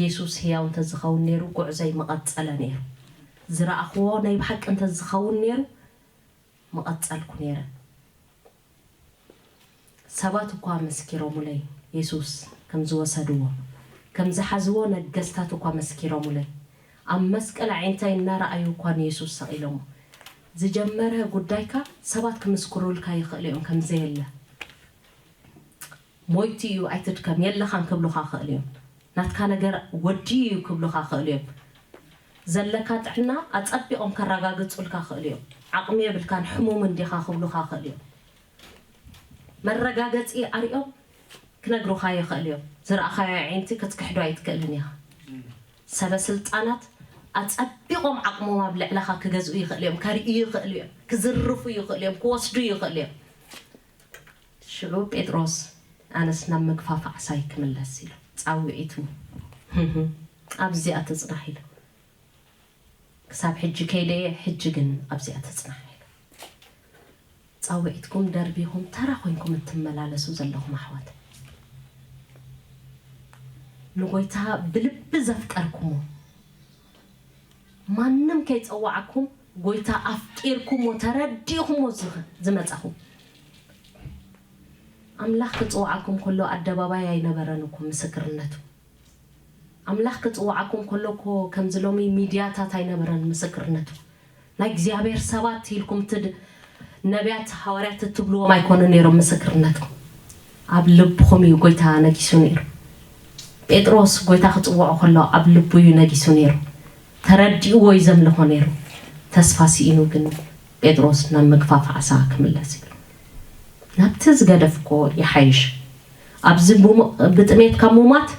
የሱስ ህያው እንተዝኸውን ነይሩ፣ ጉዕዞይ ምቐጸለ ነይሩ። ዝረኣኽዎ ናይ ብሓቂ እንተዝኸውን ነይሩ፣ ምቐጸልኩ ነይረ። ሰባት እኳ መስኪሮሙለይ፣ የሱስ ከም ዝወሰድዎ፣ ከም ዝሓዝዎ ነገስታት እኳ መስኪሮሙለይ። ኣብ መስቀል ኣዒንታይ እናረኣዩ እኳ ንየሱስ ሰቒሎሞ። ዝጀመረ ጉዳይካ ሰባት ክምስክሩልካ ይኽእሉ እዮም ከም ዘየለ። ሞይቱ እዩ ኣይትድከም የለኻን ክብሉኻ ክእሉ እዮም። ናትካ ነገር ወዲኡ እዩ ክብሉኻ ክእሉ እዮም። ዘለካ ጥዕና ኣጸቢቖም ከረጋግጹልካ ክእሉ እዮም። ዓቕሚ የብልካን ሕሙም እንዲኻ ክብሉኻ ክእሉ እዮም። መረጋገጺ ኣሪኦም ክነግሩኻ ይኽእል እዮም። ዝረኣኻዮ ኣዒንቲ ክትክሕዶ ኣይትክእልን ኢኻ። ሰበ ስልጣናት ኣጸቢቖም ዓቕሞም ኣብ ልዕለኻ ክገዝኡ ይኽእሉ እዮም፣ ከርእዩ ይኽእሉ እዮም፣ ክዝርፉ ይኽእሉ እዮም፣ ክወስዱ ይኽእሉ እዮም። ሽዑ ጴጥሮስ ኣነስ ናብ ምግፋፍ ዓሳይ ክምለስ ኢሉ ጻውዒቱ ኣብዚኣ ትጽናሕ ኢሉ። ክሳብ ሕጂ ከይደ እየ፣ ሕጂ ግን ኣብዚኣ ትጽናሕ ኢሉ። ጻውዒትኩም ደርቢኹም ተራ ኮይንኩም እትመላለሱ ዘለኹም ኣሕዋት፣ ንጎይታ ብልቢ ዘፍቀርኩሞ፣ ማንም ከይጸዋዓኩም ጎይታ ኣፍቂርኩሞ ተረዲእኩሞ ዝመጻኹም፣ ኣምላኽ ክጽውዓኩም ከሎ ኣደባባይ ኣይነበረን እኮ ምስክርነቱ። ኣምላኽ ክጽውዓኩም ከሎ እኮ ከምዚ ሎሚ ሚድያታት ኣይነበረን ምስክርነቱ። ናይ እግዚኣብሔር ሰባት ኢልኩም ትድ ነቢያት ሃዋርያት እትብልዎም ኣይኮኑ ነይሮም ምስክርነትኩም። ኣብ ልብኹም እዩ ጎይታ ነጊሱ ነይሩ። ጴጥሮስ ጎይታ ክጽውዖ ከሎ ኣብ ልቡ እዩ ነጊሱ ነይሩ። ተረዲእዎ እዩ ዘምልኾ ነይሩ። ተስፋ ስኢኑ ግን ጴጥሮስ ናብ ምግፋፍ ዓሳ ክምለስ ኢሉ። ናብቲ ዝገደፍኮ ይሓይሽ። ኣብዚ ብጥሜት ካብ ሙማት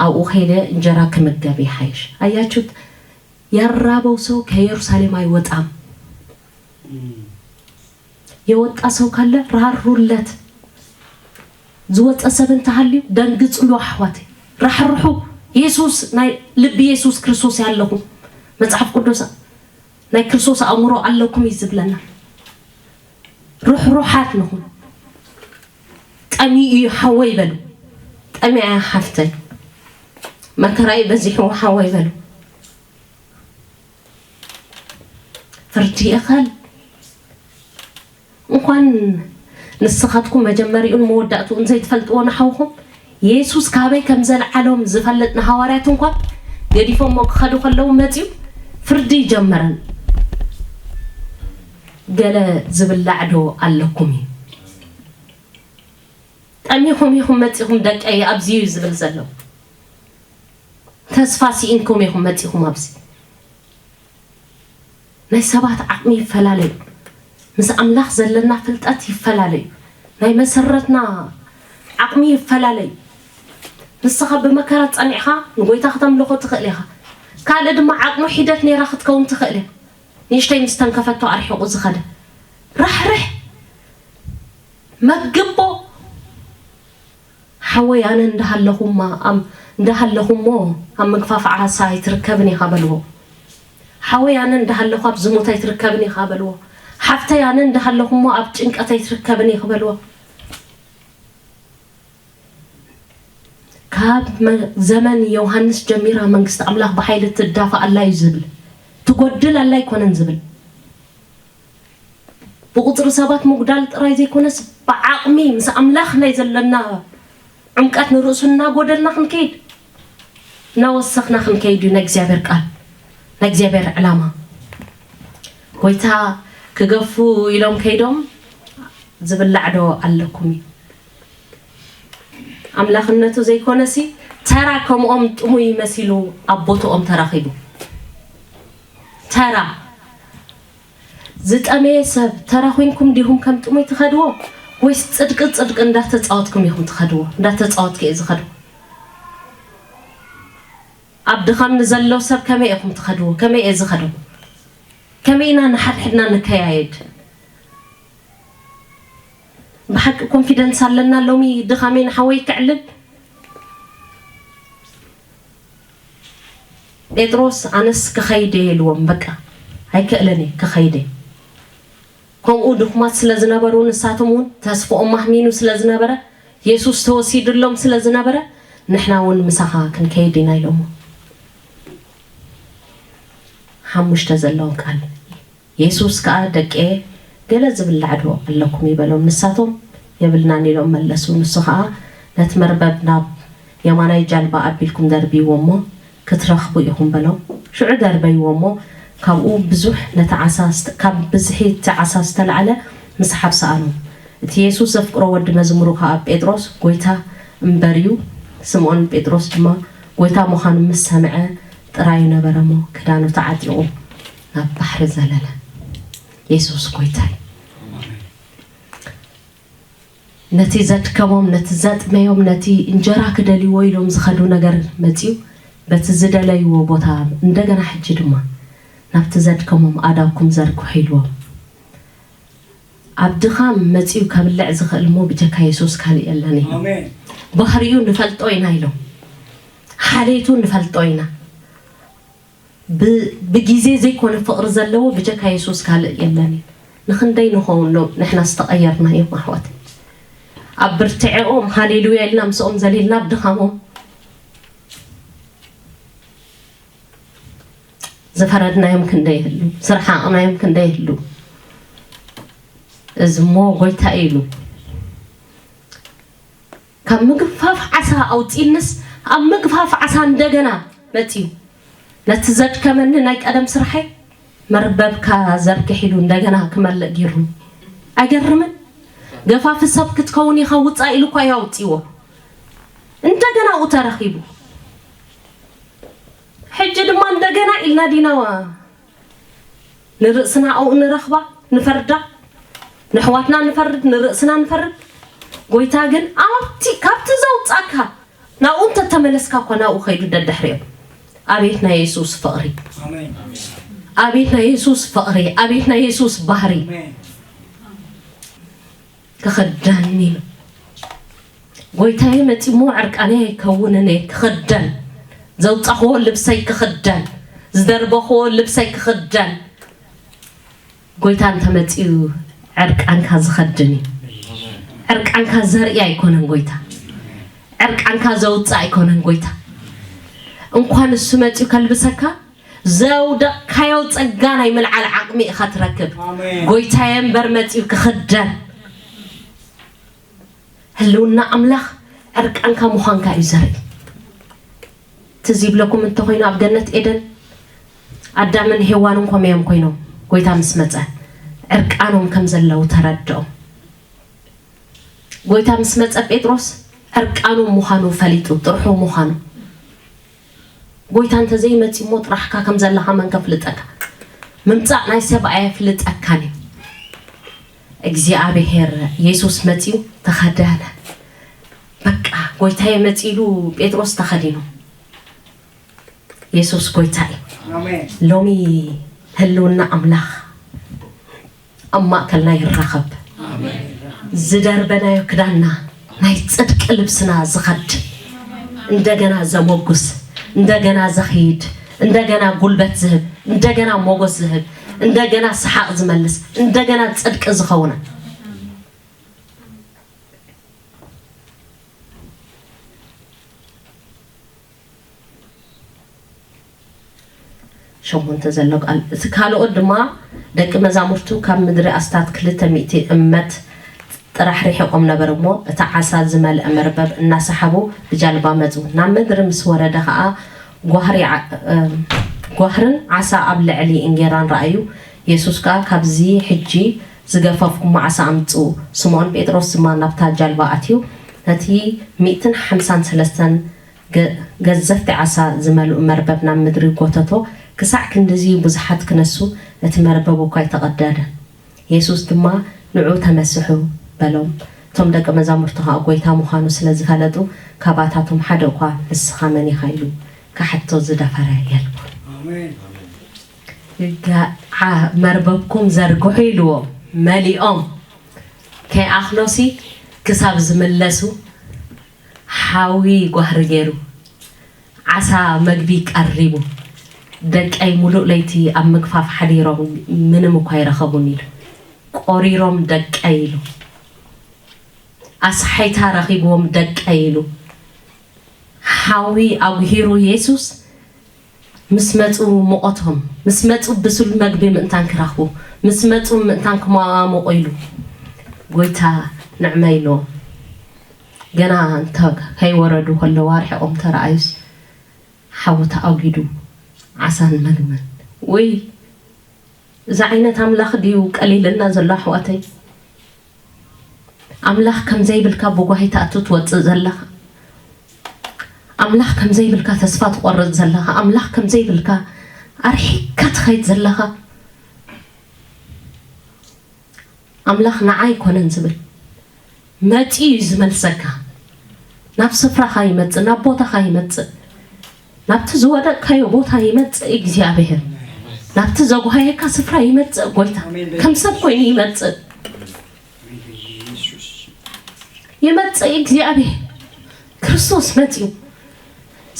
ኣብኡ ከይደ እንጀራ ክምገብ ይሓይሽ። ኣያችሁት፣ ያራበው ሰው ከኢየሩሳሌም አይወጣም። የወጣ ሰው ካለ ራሩለት። ዝወፀ ሰብ እንተሃልዩ ደንግፅሉ ኣሕዋት፣ ራሕርሑ። የሱስ ናይ ልቢ የሱስ ክርስቶስ ያለኹም መጽሓፍ ቅዱስ ናይ ክርስቶስ ኣእምሮ ኣለኩም እዩ ዝብለና። ርሕሩሓት ንኹን። ጠሚኡ እዩ ሓወይ በሉ። ጠሚኣ ሓፍተይ፣ መከራይ በዚሑ ሓወይ በሉ። ፍርዲ ይእኸል። እንኳን ንስኻትኩም መጀመሪኡን መወዳእትኡን ዘይትፈልጥዎ ንሓውኹም የሱስ ካበይ ከም ዘልዓሎም ዝፈልጥ ንሃዋርያት እንኳን ገዲፎሞ ክኸዱ ከለዉ መጺኡ ፍርዲ ይጀመረን። ገለ ዝብላዕ ዶ ኣለኩም እዩ? ጠሚኹም ኢኹም መጺኹም ደቀይ ኣብዚ እዩ ዝብል ዘሎ። ተስፋ ስኢንኩም ኢኹም መጺኹም ኣብዚ። ናይ ሰባት ዓቕሚ ይፈላለዩ። ምስ ኣምላኽ ዘለና ፍልጠት ይፈላለዩ። ናይ መሰረትና ዓቕሚ ይፈላለዩ። ንስኻ ብመከራ ጸኒዕኻ ንጎይታ ክተምልኾ ትኽእል ኢኻ። ካልእ ድማ ዓቕሙ ሒደት ነይራ ክትከውን ትኽእል እያ። ንእሽተይ ምስ ተንከፈቶ ኣርሒቑ ዝኸደ። ራሕርሕ መግቦ ሓወይ ኣነ እንዳሃለኹማ ኣም እንዳሃለኹሞ ኣብ ምግፋፍ ዓሳ ኣይትርከብን ኢኻ በልዎ። ሓወይ ኣነ እንዳሃለኹ ኣብ ዝሙት ኣይትርከብን ኢኻ በልዎ። ሓፍተይ ኣነ እንዳሃለኹሞ ኣብ ጭንቀት ኣይትርከብን ኢኺ በልዎ። ካብ መ- ዘመን ዮሃንስ ጀሚራ መንግስቲ ኣምላኽ ብሓይሊ ትዳፋእ ኣላ እዩ ዝብል። ትጎድል ኣላ ኣይኮነን ዝብል። ብቁፅሪ ሰባት ምጉዳል ጥራይ ዘይኮነስ ብዓቕሚ ምስ ኣምላኽ ናይ ዘለና ዕምቀት ንርእሱ እናጎደልና ክንከይድ እናወሰኽና ክንከይድ እዩ ናይ እግዚኣብሔር ቃል ናይ እግዚኣብሔር ዕላማ። ጎይታ ክገፉ ኢሎም ከይዶም ዝብላዕ ዶ ኣለኩም እዩ? ኣምላኽነቱ ዘይኮነሲ ተራ ከምኦም ጥሙይ መሲሉ ኣብ ቦትኦም ተረኺቡ። ተራ ዝጠመየ ሰብ ተራ ኮይንኩም ዲኹም ከም ጥሙይ ትኸድዎ ወይስ ጽድቂ ጽድቂ እንዳተጻወትኩም ኢኹም ትኸድዎ? እንዳተጻወትኩ እየ ዝኸድዎ። ኣብ ድኻም ንዘሎ ሰብ ከመይ ኢኹም ትኸድዎ? ከመይ እየ ዝኸድዎ? ከመይ ኢና ንሓድሕድና ንከያየድ? ብሓቂ ኮንፊደንስ ኣለና። ሎሚ ድኻመይ ንሓወይ ክዕልል ጴጥሮስ ኣነስ ክኸይድ እየ ኢልዎም። በቃ ኣይክእልን እየ ክኸይድ እየ። ከምኡ ድኹማት ስለ ዝነበሩ ንሳቶም እውን ተስፍኦም ማህሚኑ ስለ ዝነበረ የሱስ ተወሲድሎም ስለ ዝነበረ ንሕና እውን ምሳኻ ክንከይድ ኢና ኢሎሞ። ሓሙሽተ ዘለዎም ቃል የሱስ ከኣ ደቀየ ገለ ዝብላዕ ዶ ኣለኩም ይበሎም። ንሳቶም የብልናን ኢሎም መለሱ። ንሱ ከኣ ነቲ መርበብ ናብ የማናይ ጃልባ ኣቢልኩም ደርብይዎ እሞ ክትረኽቡ ኢኹም በሎም። ሽዑ ደርበይዎ እሞ ካብኡ ብዙሕ ነቲ ዓሳ ስተ-፣ ካብ ብዝሒ እቲ ዓሳ ዝተላዕለ ምስሓብ ሰኣኑ። እቲ የሱስ ዘፍቅሮ ወዲ መዝሙሩ ከኣ ጴጥሮስ ጐይታ እምበር እዩ። ስምዖን ጴጥሮስ ድማ ጐይታ ምዃኑ ምስ ሰምዐ ጥራዩ ነበረ እሞ ክዳኑ ተዓጢቑ ናብ ባሕሪ ዘለለ። የሱስ ጐይታ እዩ። ነቲ ዘድከሞም፣ ነቲ ዘጥመዮም፣ ነቲ እንጀራ ክደልይዎ ኢሎም ዝኸዱ ነገር መጺኡ፣ በቲ ዝደለይዎ ቦታ እንደገና ሕጂ ድማ ናብቲ ዘድከሞም ኣእዳውኩም ዘርግሑ ኢልዎም። ኣብ ድኻም መጺኡ ከብልዕ ዝኽእል እሞ ብጀካ የሱስ ካልእ የለን ኢሎም። ኣሜን። ባህሪኡ ንፈልጦ ኢና ኢሎም። ሓሌቱ ንፈልጦ ኢና። ብ-፣ ብግዜ ዘይኮነ ፍቕሪ ዘለዎ ብጀካ የሱስ ካልእ የለን እዩ። ንኽንደይ ንኸውን ሎም ንሕና ዝተቐየርናዮም ኣሕዋት? ኣብ ብርትዐኦም ሃሌሉያ ኢልና ምስኦም ዘሊልና ኣብ ድኻሞም ዝፈረድናዮም ክንደይ ይህሉ፣ ዝረሓቕናዮም ክንደይ ይህሉ። እዚ እሞ ጐይታ ኢሉ ካብ ምግፋፍ ዓሳ ኣውጺእንስ ኣብ ምግፋፍ ዓሳ እንደገና መጺኡ ነቲ ዘድከመኒ ናይ ቀደም ስርሐይ መርበብካ ዘርግሕ ኢሉ እንደገና ክመልእ ጌሩኒ። ኣይገርምን? ገፋፊ ሰብ ክትከውን ኢኻ ውጻእ ኢሉ እኳ እዩ ኣውጺእዎ። እንደገና ኣብኡ ተረኺቡ። ሕጂ ድማ እንደገና ኢልና ዲና ንርእስና ኣብኡ ንረኽባ፣ ንፈርዳ፣ ንኣሕዋትና ንፈርድ፣ ንርእስና ንፈርድ። ጐይታ ግን ኣብቲ፣ ካብቲ ዘውጻካ ናብኡ እንተተመለስካ እኳ ናብኡ ከይዱ ደድሕሪኦም። ኣቤት ናይ የሱስ ፍቕሪ! ኣሜን። ኣቤት ናይ የሱስ ፍቕሪ! ኣቤት ናይ የሱስ ባህሪ! ኣሜን። ክኽደን ኢሉ። ጐይታየ መጺሞ ዕርቃነይ ኣይከውንን እየ፣ ክኽደን። ዘውጻኽዎ ልብሰይ ክኽደን፣ ዝደርበኽዎ ልብሰይ ክኽደን። ጐይታ እንተመጺኡ ዕርቃንካ ዝኸድን እዩ። ዕርቃንካ ዘርኢ ኣይኮነን ጐይታ። ዕርቃንካ ዘውጽእ ኣይኮነን ጐይታ። እንኳን እሱ መጺኡ ከልብሰካ፣ ዘውደቕካዮ ጸጋ ናይ ምልዓል ዓቕሚ ኢኻ ትረክብ። ኣሜን። ጐይታየ እምበር መጺኡ ክኽደን። ህልውና ኣምላኽ ዕርቃንካ ምዃንካ እዩ ዘርኢ። ትዝ ይብለኩም እንተኾይኑ ኣብ ገነት ኤደን ኣዳምን ሄዋንን ኮመዮም ኮይኖም ጐይታ ምስ መጸ ዕርቃኖም ከም ዘለዉ ተረድኦም። ጐይታ ምስ መጸ ጴጥሮስ ዕርቃኑ ምዃኑ ፈሊጡ፣ ጥርሑ ምዃኑ። ጐይታ እንተዘይመጺ እሞ ጥራሕካ ከም ዘለኻ መን ከፍልጠካ? ምምጻእ ናይ ሰብ ኣየፍልጠካን እዩ። እግዚኣብሔር የሱስ መጺኡ ተኸደነ። በቃ ጐይታየ መጺኡ ኢሉ ጴጥሮስ ተኸዲኑ። የሱስ ጐይታ እዩ። ኣሜን። ሎሚ ህልውና ኣምላኽ ኣብ ማእከልና ይራኸብ። ኣሜን። ዝደርበናዮ ክዳንና ናይ ጽድቂ ልብስና ዝኸድ፣ እንደገና ዘሞጉስ፣ እንደገና ዘኽይድ፣ እንደገና ጉልበት ዝህብ፣ እንደገና ሞጎስ ዝህብ፣ እንደገና ሰሓቕ ዝመልስ፣ እንደገና ጽድቂ ዝኸውን። ሸሞንተ ዘሎ ቃል። እቲ ካልኦት ድማ ደቂ መዛሙርቱ ካብ ምድሪ ኣስታት ክልተ ሚእቲ እመት ጥራሕ ርሒቖም ነበሩ እሞ፣ እቲ ዓሳ ዝመልአ መርበብ እናሰሓቡ ብጃልባ መጹ። ናብ ምድሪ ምስ ወረደ ኸኣ ጓህሪ ዓ-፣ እ፣ ጓህርን ዓሳ ኣብ ልዕሊ እንጌራን ረኣዩ። የሱስ ከኣ፣ "ካብዚ ሕጂ ዝገፈፍኩሞ ዓሳ ኣምጽኡ።" ስምኦን ጴጥሮስ ድማ ናብታ ጃልባ ኣትዩ፣ ነቲ ሚእትን ሓምሳን ሰለስተን ገ-፣ ገዘፍቲ ዓሳ ዝመልኡ መርበብ ናብ ምድሪ ጐተቶ፣ ክሳዕ ክንድዚ ብዙሓት ክነሱ፣ እቲ መርበብ እኳ ኣይተቐደደን። የሱስ ድማ፣ "ንዑ ተመስሑ" በሎም። እቶም ደቀ መዛሙርቱ ኸኣ ጐይታ ምዃኑ ስለ ዝፈለጡ፣ ካባታቶም ሓደ እኳ፣ "ንስኻ መን ኢኻ?" ኢሉ ክሓቶ ዝደፈረ የልቦን። ኣሜን። ጋ-፣ ዓ-፣ መርበብኩም ዘርግሑ ኢልዎም፣ መሊኦም ከይኣኽሎሲ ክሳብ ዝምለሱ፣ ሓዊ ጓህሪ ገይሩ፣ ዓሳ መግቢ ቀሪቡ፣ "ደቀይ፣ ሙሉእ ለይቲ ኣብ ምግፋፍ ሓዲሮም፣ ምንም እኳ ኣይረኸቡን" ኢሉ። "ቆሪሮም ደቀይ" ኢሉ። "ኣስሓይታ ረኺብዎም ደቀይ" ኢሉ። ሓዊ ኣጉሂሩ የሱስ ምስ መጹ ሙቐቶም፣ ምስ መጹ ብሱል መግቢ ምእንታን ክረኽቡ፣ ምስ መጹ ምእንታን ክመማሙቑ ኢሉ ጐይታ ንዕመ ኢልዎም። ገና እንተ ከይወረዱ ከለዉ ኣርሒቖም ተረኣዩስ፣ ሓዊ ተኣጒዱ ዓሳን መግብን። ወይ እዚ ዓይነት ኣምላኽ ድዩ ቀሊልና ዘሎ ኣሕዋተይ? ኣምላኽ ከም ዘይብልካ ብጓሂ ትኣቱ ትወፅእ ዘለኻ፣ ኣምላኽ ከም ዘይብልካ ተስፋ ትቆርፅ ዘለኻ፣ ኣምላኽ ከም ዘይብልካ ኣርሒካ ትኸይድ ዘለኻ፣ ኣምላኽ ንዓ ኣይኮነን ዝብል፣ መፂኡ እዩ ዝመልሰካ። ናብ ስፍራኻ ይመፅእ፣ ናብ ቦታኻ ይመፅእ። ናብቲ ዝወደቅካዮ ቦታ ይመፅእ እግዚኣብሔር። ናብቲ ዘጓሃየካ ስፍራ ይመፅእ ጎይታ። ከም ሰብ ኮይኑ ይመፅእ። ይመፅእ እግዚኣብሔር። ክርስቶስ መፂኡ።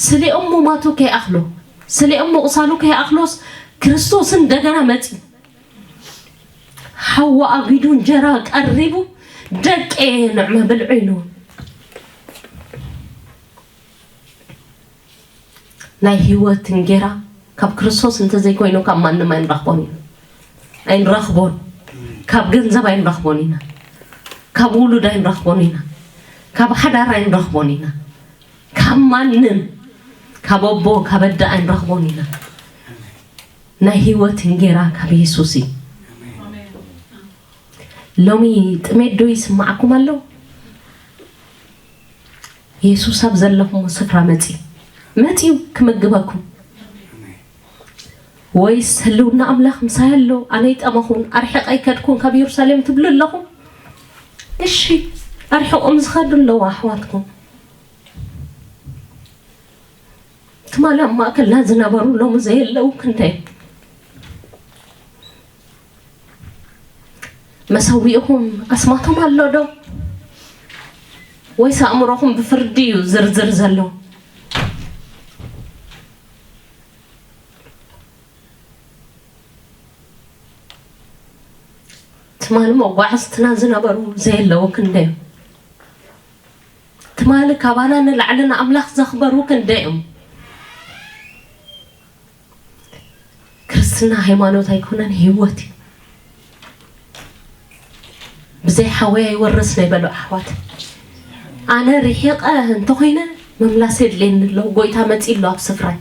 ስሊኦም ምማቱ ከይኣኽሎ፣ ስሊኦም ምቑሳሉ ከይኣኽሎስ ክርስቶስ እንደገና መፂኡ። ሓዊ ኣጒዱ እንጀራ ቀሪቡ፣ ደቀየ ንዕመ ብልዑ ኢሉ። ናይ ህይወት እንጌራ ካብ ክርስቶስ እንተዘይኮይኑ ካብ ማንም ኣይንረኽቦን ኢና። ኣይንረኽቦን። ካብ ገንዘብ ኣይንረኽቦን ኢና። ካብ ውሉድ ኣይንረኽቦን ኢና። ካብ ሓዳር ኣይንረኽቦን ኢና። ካብ ማንም፣ ካብ ኣቦ፣ ካብ ኣደ ኣይንረኽቦን ኢና። ናይ ህይወት እንጌራ ካብ የሱስ እዩ። ሎሚ ጥሜት ዶ ይስማዓኩም ኣሎ? የሱስ ኣብ ዘለኹሞ ስፍራ መጺኡ፣ መጺኡ ክምግበኩም። ወይስ ህልውና ኣምላኽ ምሳይ ኣሎ፣ ኣነ ይጠመኹን ኣርሒቐ ኣይከድኩን ካብ የሩሳሌም ትብሉ ኣለኹም? እሺ፣ ኣርሒቖም ዝኸዱ ኣለዉ ኣሕዋትኩም። ትማሊ ኣብ ማእከልና ዝነበሩ ሎሚ ዘየለዉ ክንደይ? መሰዊእኹም ኣስማቶም ኣሎ ዶ? ወይስ ኣእምሮኹም ብፍርዲ እዩ ዝርዝር ዘሎ? ትማሊ መጓዕዝትና ዝነበሩ ዘየለዉ ክንደይ እዮም? ትማሊ ካባና ንላዕሊ ንኣምላኽ ዘኽበሩ ክንደይ እዮም? ክርስትና ሃይማኖት ኣይኮነን፣ ህይወት እዩ። ብዘይ ሓወይ ኣይወርስን ኣይበሉ ኣሕዋት። ኣነ ርሒቐ እንተኾይነ ምምላስ የድልየኒ ኣሎ። ጎይታ መፂእ ኣሎ ኣብ ስፍራይ።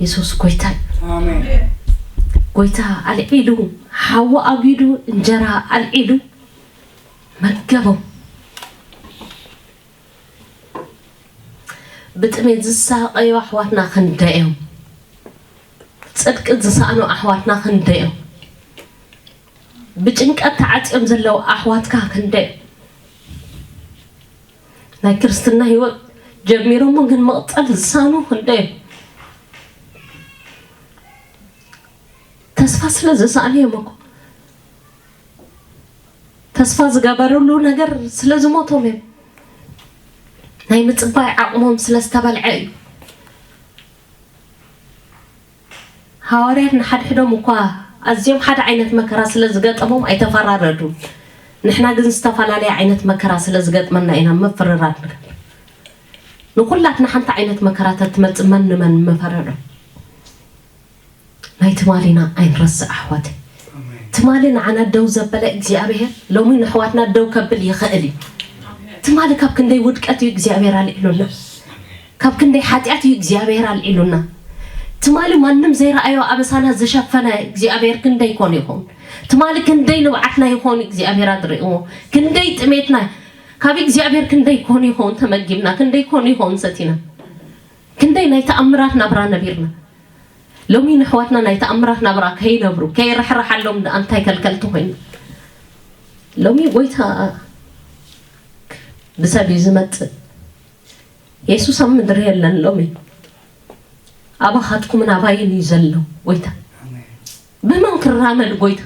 የሱስ ጎይታ እዩ። ኣሜን። ጎይታ ኣልዒሉ፣ ሓዊ ኣጒዱ፣ እንጀራ ኣልዒሉ መገቦም። ብጥሜት ዝሳቐዩ ኣሕዋትና ክንደይ እዮም? ጽድቂ ዝሰኣኑ ኣሕዋትና ክንደይ እዮም? ብጭንቀት ተዓጽዮም ዘለዉ ኣሕዋትካ ክንደይ እዮም? ናይ ክርስትና ህይወት ጀሚሮሞ ግን መቕጸል ዝሰኣኑ ክንደይ እዮም? ተስፋ ስለ ዝሰኣኑ እዮም እኮ። ተስፋ ዝገበርሉ ነገር ስለ ዝሞቶም እዮም። ናይ ምጽባይ ዓቕሞም ስለ ዝተበልዐ እዩ። ሃዋርያት ንሓድሕዶም እኳ ኣዝዮም ሓደ ዓይነት መከራ ስለ ዝገጠሞም ኣይተፈራረዱን። ንሕና ግን ዝተፈላለየ ዓይነት መከራ ስለ ዝገጥመና ኢና ምፍርራድ ንገብር። ንኹላትና ሓንቲ ዓይነት መከራ ተትመጽእ መን ንመን ምፈረዶ? ናይ ትማሊና ኣይንረስዕ ኣሕዋት። ኣሜን። ትማሊ ንዓና ደው ዘበለ እግዚኣብሔር ሎሚ ንኣሕዋትና ደው ከብል ይኽእል እዩ። ትማሊ ካብ ክንደይ ውድቀት እዩ እግዚኣብሔር ኣልዒሉና። ካብ ክንደይ ሓጢኣት እዩ እግዚኣብሔር ኣልዒሉና። ትማሊ ማንም ዘይረኣዮ ኣበሳና ዝሸፈነ እግዚኣብሔር ክንደይ ይኾን ይኸውን? ትማሊ ክንደይ ንብዓትና ይኾን እግዚኣብሔር ኣድሪእዎ? ክንደይ ጥሜትና ካብ እግዚኣብሔር ክንደይ ኮን ይኸውን ተመጊብና? ክንደይ ኮን ይኸውን ሰቲና? ክንደይ ናይ ተኣምራት ናብራ ነቢርና? ሎሚ ንኣሕዋትና ናይ ተኣምራት ናብራ ከይነብሩ ከይርሕርሓሎም ደኣ እንታይ ከልከልቲ ኮይኑ? ሎሚ ጎይታ ብሰብ እዩ ዝመጽእ። የሱስ ኣብ ምድሪ የለን ሎሚ። ኣባኻትኩምን ኣባይን እዩ ዘሎ ጎይታ። ኣሜን። ብመን ክራመድ ጎይታ?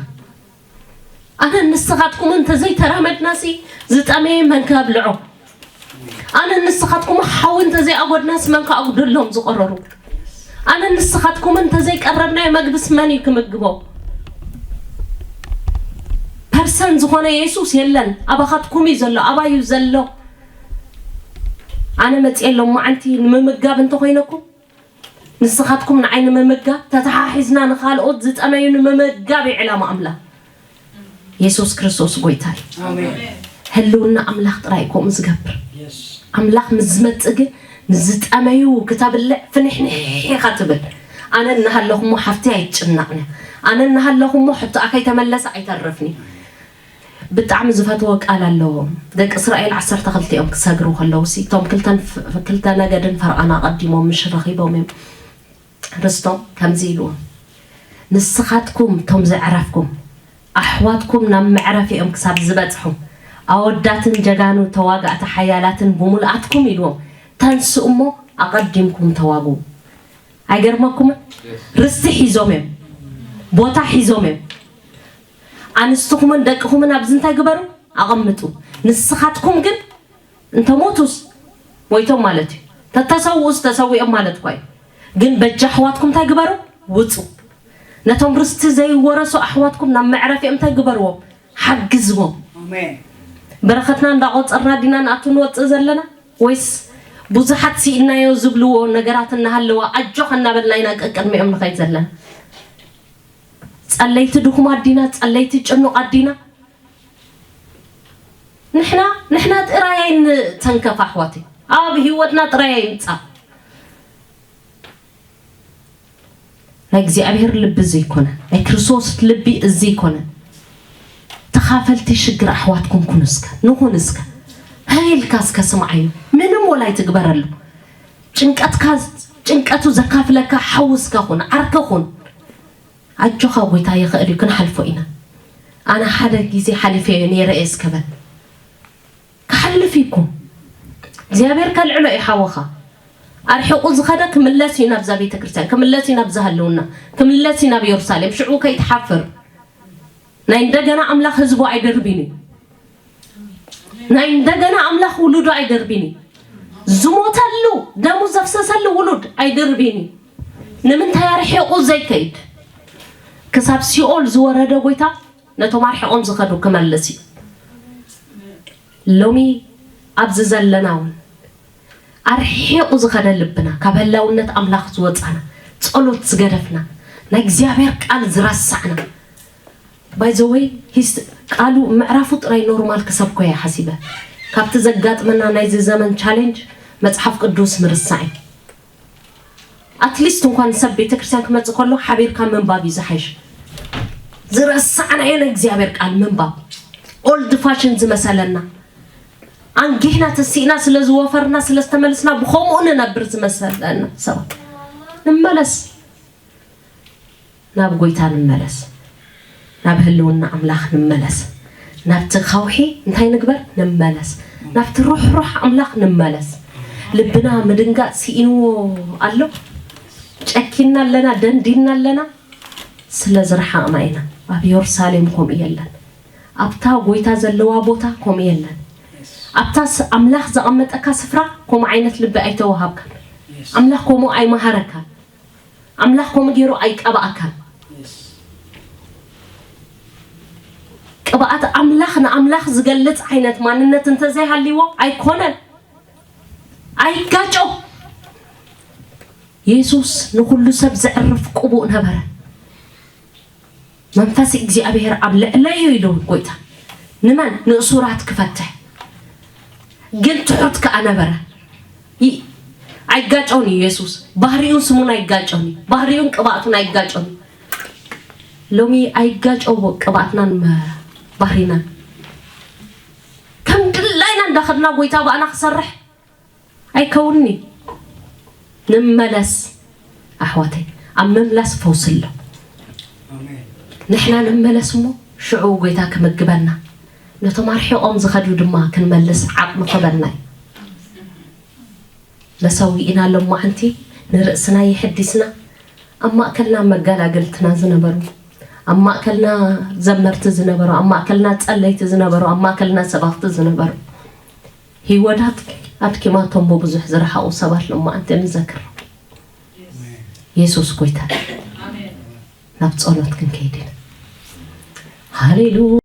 ኣነ ንስኻትኩም እንተዘይተራመድናሲ ዝጠመየ መን ከብልዖ? ኣነ ንስኻትኩም ሓዊ እንተዘይኣጎድናስ መን ከኣጉደሎም ዝቐረሩ? ኣነ ንስኻትኩም እንተዘይቀረብናዮ መግብስ መን እዩ ክምግቦ? ፐርሰን ዝኾነ የሱስ የለን። ኣባኻትኩም እዩ ዘሎ፣ ኣባይ እዩ ዘሎ። ኣነ መፅኤ ሎማዓንቲ ንምምጋብ እንተኾይነኩም ንስኻትኩም ንዓይ ንምምጋብ ተተሓሒዝና ንኻልኦት ዝጠመዩ ንምምጋብ እዩ ዕላማ ኣምላኽ። የሱስ ክርስቶስ ጎይታ እዩ። ኣሜን። ህልውና ኣምላኽ ጥራይ እዩ ከምኡ ዝገብር። ኣምላኽ ምስ ዝመጽእ ግን ንዝጠመዩ ክተብልዕ ፍንሕንሕ ኢኻ ትብል። ኣነ እናሃለኹሞ ሓፍቲ ኣይትጭነቕን እያ። ኣነ እናሃለኹሞ ሕቶኣ ከይተመለሰ ኣይተርፍን እዩ። ብጣዕሚ ዝፈትዎ ቃል ኣለዎ። ደቂ እስራኤል ዓሰርተ ክልተ እዮም ክሰግሩ ከለዉ ሲ፣ እቶም ክልተን ፍ-፣ ክልተ ነገድን ፈርዖን ኣቐዲሞም ምሽ ረኺቦም እዮም። ርስቶም ከምዚ ኢልዎም፣ ንስኻትኩም እቶም ዘዕረፍኩም፣ ኣሕዋትኩም ናብ መዕረፊኦም ክሳብ ዝበጽሑ፣ ኣወዳትን ጀጋኑ ተዋጋእቲ ሓያላትን ብምልኣትኩም ኢልዎም፣ ተንስኡ እሞ ኣቐዲምኩም ተዋግኡ። ኣይገርመኩምን? ርስቲ ሒዞም እዮም፣ ቦታ ሒዞም እዮም። ኣንስትኹምን ደቅኹምን ኣብዚ እንታይ ግበሩ? ኣቐምጡ። ንስኻትኩም ግን እንተ ሞቱስ ሞይቶም ማለት እዩ። ተተሰውኡስ ተሰዊኦም ማለት እኳ እዩ። ግን በጃ ኣሕዋትኩም እንታይ ግበሩ? ውጹ። ነቶም ርስቲ ዘይወረሱ ኣሕዋትኩም ናብ መዕረፊኦም እንታይ ግበርዎም? ሓግዝዎም። ኣሜን። በረኸትና እንዳቖጸርና ዲና ንኣቱ ንወጽእ ዘለና? ወይስ ብዙሓት ስኢናዮ ዝብልዎ ነገራት እናሃለዋ ኣጆኻ እናበልና ኢና ቀቅድሚኦም ንኸይድ ዘለና? ጸለይቲ ድኹማት ዲና? ጸለይቲ ጭኑቓት ዲና? ንሕና፣ ንሕና ጥራይ ኣይንተንከፍ ኣሕዋተይ። ኣብ ህይወትና ጥራይ ኣይምጻእ። ናይ እግዚኣብሔር ልቢ እዚ ኣይኮነን። ናይ ክርስቶስ ልቢ እዚ ኣይኮነን። ተኻፈልቲ ሽግር ኣሕዋትኩም ኩኑ እስከ፣ ንኹን እስከ። ሃይ ኢልካ እስከ ስምዓዮ። ምንም ወላ ኣይትግበረሉ። ጭንቀትካ፣ ጭንቀቱ ዘካፍለካ ሓው እስከ ኩን፣ ዓርኪ ኩን። ኣጆኻ ጎይታ ይኽእል እዩ፣ ክንሓልፎ ኢና። ኣነ ሓደ ግዜ ሓሊፈዮ ነይረ እየ እስከ በል። ክሓልፍ እዩ እኮ። እግዚኣብሔር ከልዕሎ እዩ ሓወኻ። ኣርሒቑ ዝኸደ ክምለስ እዩ ናብዛ ቤተ ክርስቲያን፣ ክምለስ እዩ ናብዛ ህልውና፣ ክምለስ እዩ ናብ የሩሳሌም። ሽዑ ከይትሓፍር። ናይ እንደገና ኣምላኽ ህዝቡ ኣይደርብን እዩ። ናይ እንደገና ኣምላኽ ውሉዱ ኣይደርብን እዩ። ዝሞተሉ፣ ደሙ ዘፍሰሰሉ ውሉድ ኣይደርብን እዩ። ንምንታይ ኣርሒቑ ዘይከይድ? ክሳብ ሲኦል ዝወረደ ጎይታ ነቶም ኣርሒቖም ዝኸዱ ክመልስ እዩ። ሎሚ ኣብዚ ዘለና እውን ኣርሒቑ ዝኸደ ልብና፣ ካብ ህላውነት ኣምላኽ ዝወጻና፣ ጸሎት ዝገደፍና፣ ናይ እግዚኣብሔር ቃል ዝረሳዕና፣ ባይ ዘ ወይ፣ ሂስ-፣ ቃሉ ምዕራፉ ጥራይ ኖርማል ክሰብኮ እየ ሓሲበ። ካብቲ ዘጋጥመና ናይዚ ዘመን ቻሌንጅ መጽሓፍ ቅዱስ ምርሳዕ እዩ። ኣትሊስት እንኳን ሰብ ቤተክርስትያን ክመጽእ ከሎ ሓቢርካ ምንባብ እዩ ዝሓይሽ። ዝረሳዕናዮ ናይ እግዚኣብሔር ቃል ምንባብ፣ ኦልድ ፋሽን ዝመሰለና፣ ኣንጊህና ተሲእና ስለ ዝወፈርና ስለ ዝተመልስና ብኸምኡ ንነብር ዝመሰለና ሰባት። ንመለስ፣ ናብ ጎይታ ንመለስ፣ ናብ ህልውና ኣምላኽ ንመለስ። ናብቲ ኻውሒ እንታይ ንግበር? ንመለስ። ናብቲ ሩሕሩሕ ኣምላኽ ንመለስ። ልብና ምድንጋጽ ስኢንዎ ኣሎ። ጨኪና ኣለና፣ ደንዲና ኣለና። ስለ ዝረሓቕና ኢና። ኣብ የሩሳሌም ከምኡ የለን። ኣብታ ጎይታ ዘለዋ ቦታ ከምኡ የለን። ኣብታ ስ-፣ ኣምላኽ ዘቐመጠካ ስፍራ ከምኡ ዓይነት ልቢ ኣይተዋሃብካን። ኣምላኽ ከምኡ ኣይመሃረካን። ኣምላኽ ከምኡ ገይሩ ኣይቀብኣካን። ቅብኣት ኣምላኽ ንኣምላኽ ዝገልጽ ዓይነት ማንነት እንተዘይሃልይዎ ኣይኮነን። ኣይጋጮ። የሱስ ንኹሉ ሰብ ዘዕርፍ ቅቡእ ነበረ። መንፈስ እግዚኣብሔር ኣብ ልዕለይ እዩ ኢሉ ጎይታ። ንመን? ንእሱራት ክፈትሕ። ግን ትሑት ከኣ ነበረ። ይ-፣ ኣይጋጨውን እዩ የሱስ። ባህሪኡን ስሙን ኣይጋጨውን እዩ። ባህሪኡን ቅብኣቱን ኣይጋጨውን እዩ። ሎሚ ኣይጋጨዎ ቅብኣትናን መ-፣ ባህሪናን። ከም ድላይና እንዳኸድና ጎይታ ብኣና ክሰርሕ ኣይከውንኒ። ንመለስ ኣሕዋተይ፣ ኣብ ምምላስ ፈውሲ ኣሎ። ኣሜን። ንሕና ንመለስ እሞ ሽዑ ጎይታ ክምግበና፣ ነቶም ኣርሒቖም ዝኸዱ ድማ ክንመልስ ዓቕሚ ክበና እዩ። መሰዊእና ሎማዓንቲ ንርእስና የሐዲስና፣ ኣብ ማእከልና መጋላገልትና ዝነበሩ፣ ኣብ ማእከልና ዘመርቲ ዝነበሩ፣ ኣብ ማእከልና ጸለይቲ ዝነበሩ፣ ኣብ ማእከልና ሰባኽቲ ዝነበሩ፣ ህይወት ኣድኪማቶም ብብዙሕ ዝረሓቑ ሰባት ሎማዓንቲ ንዘክር። የሱስ ጎይታ። ናብ ጸሎት ክንከይድ ኢና። ሃሌሉያ።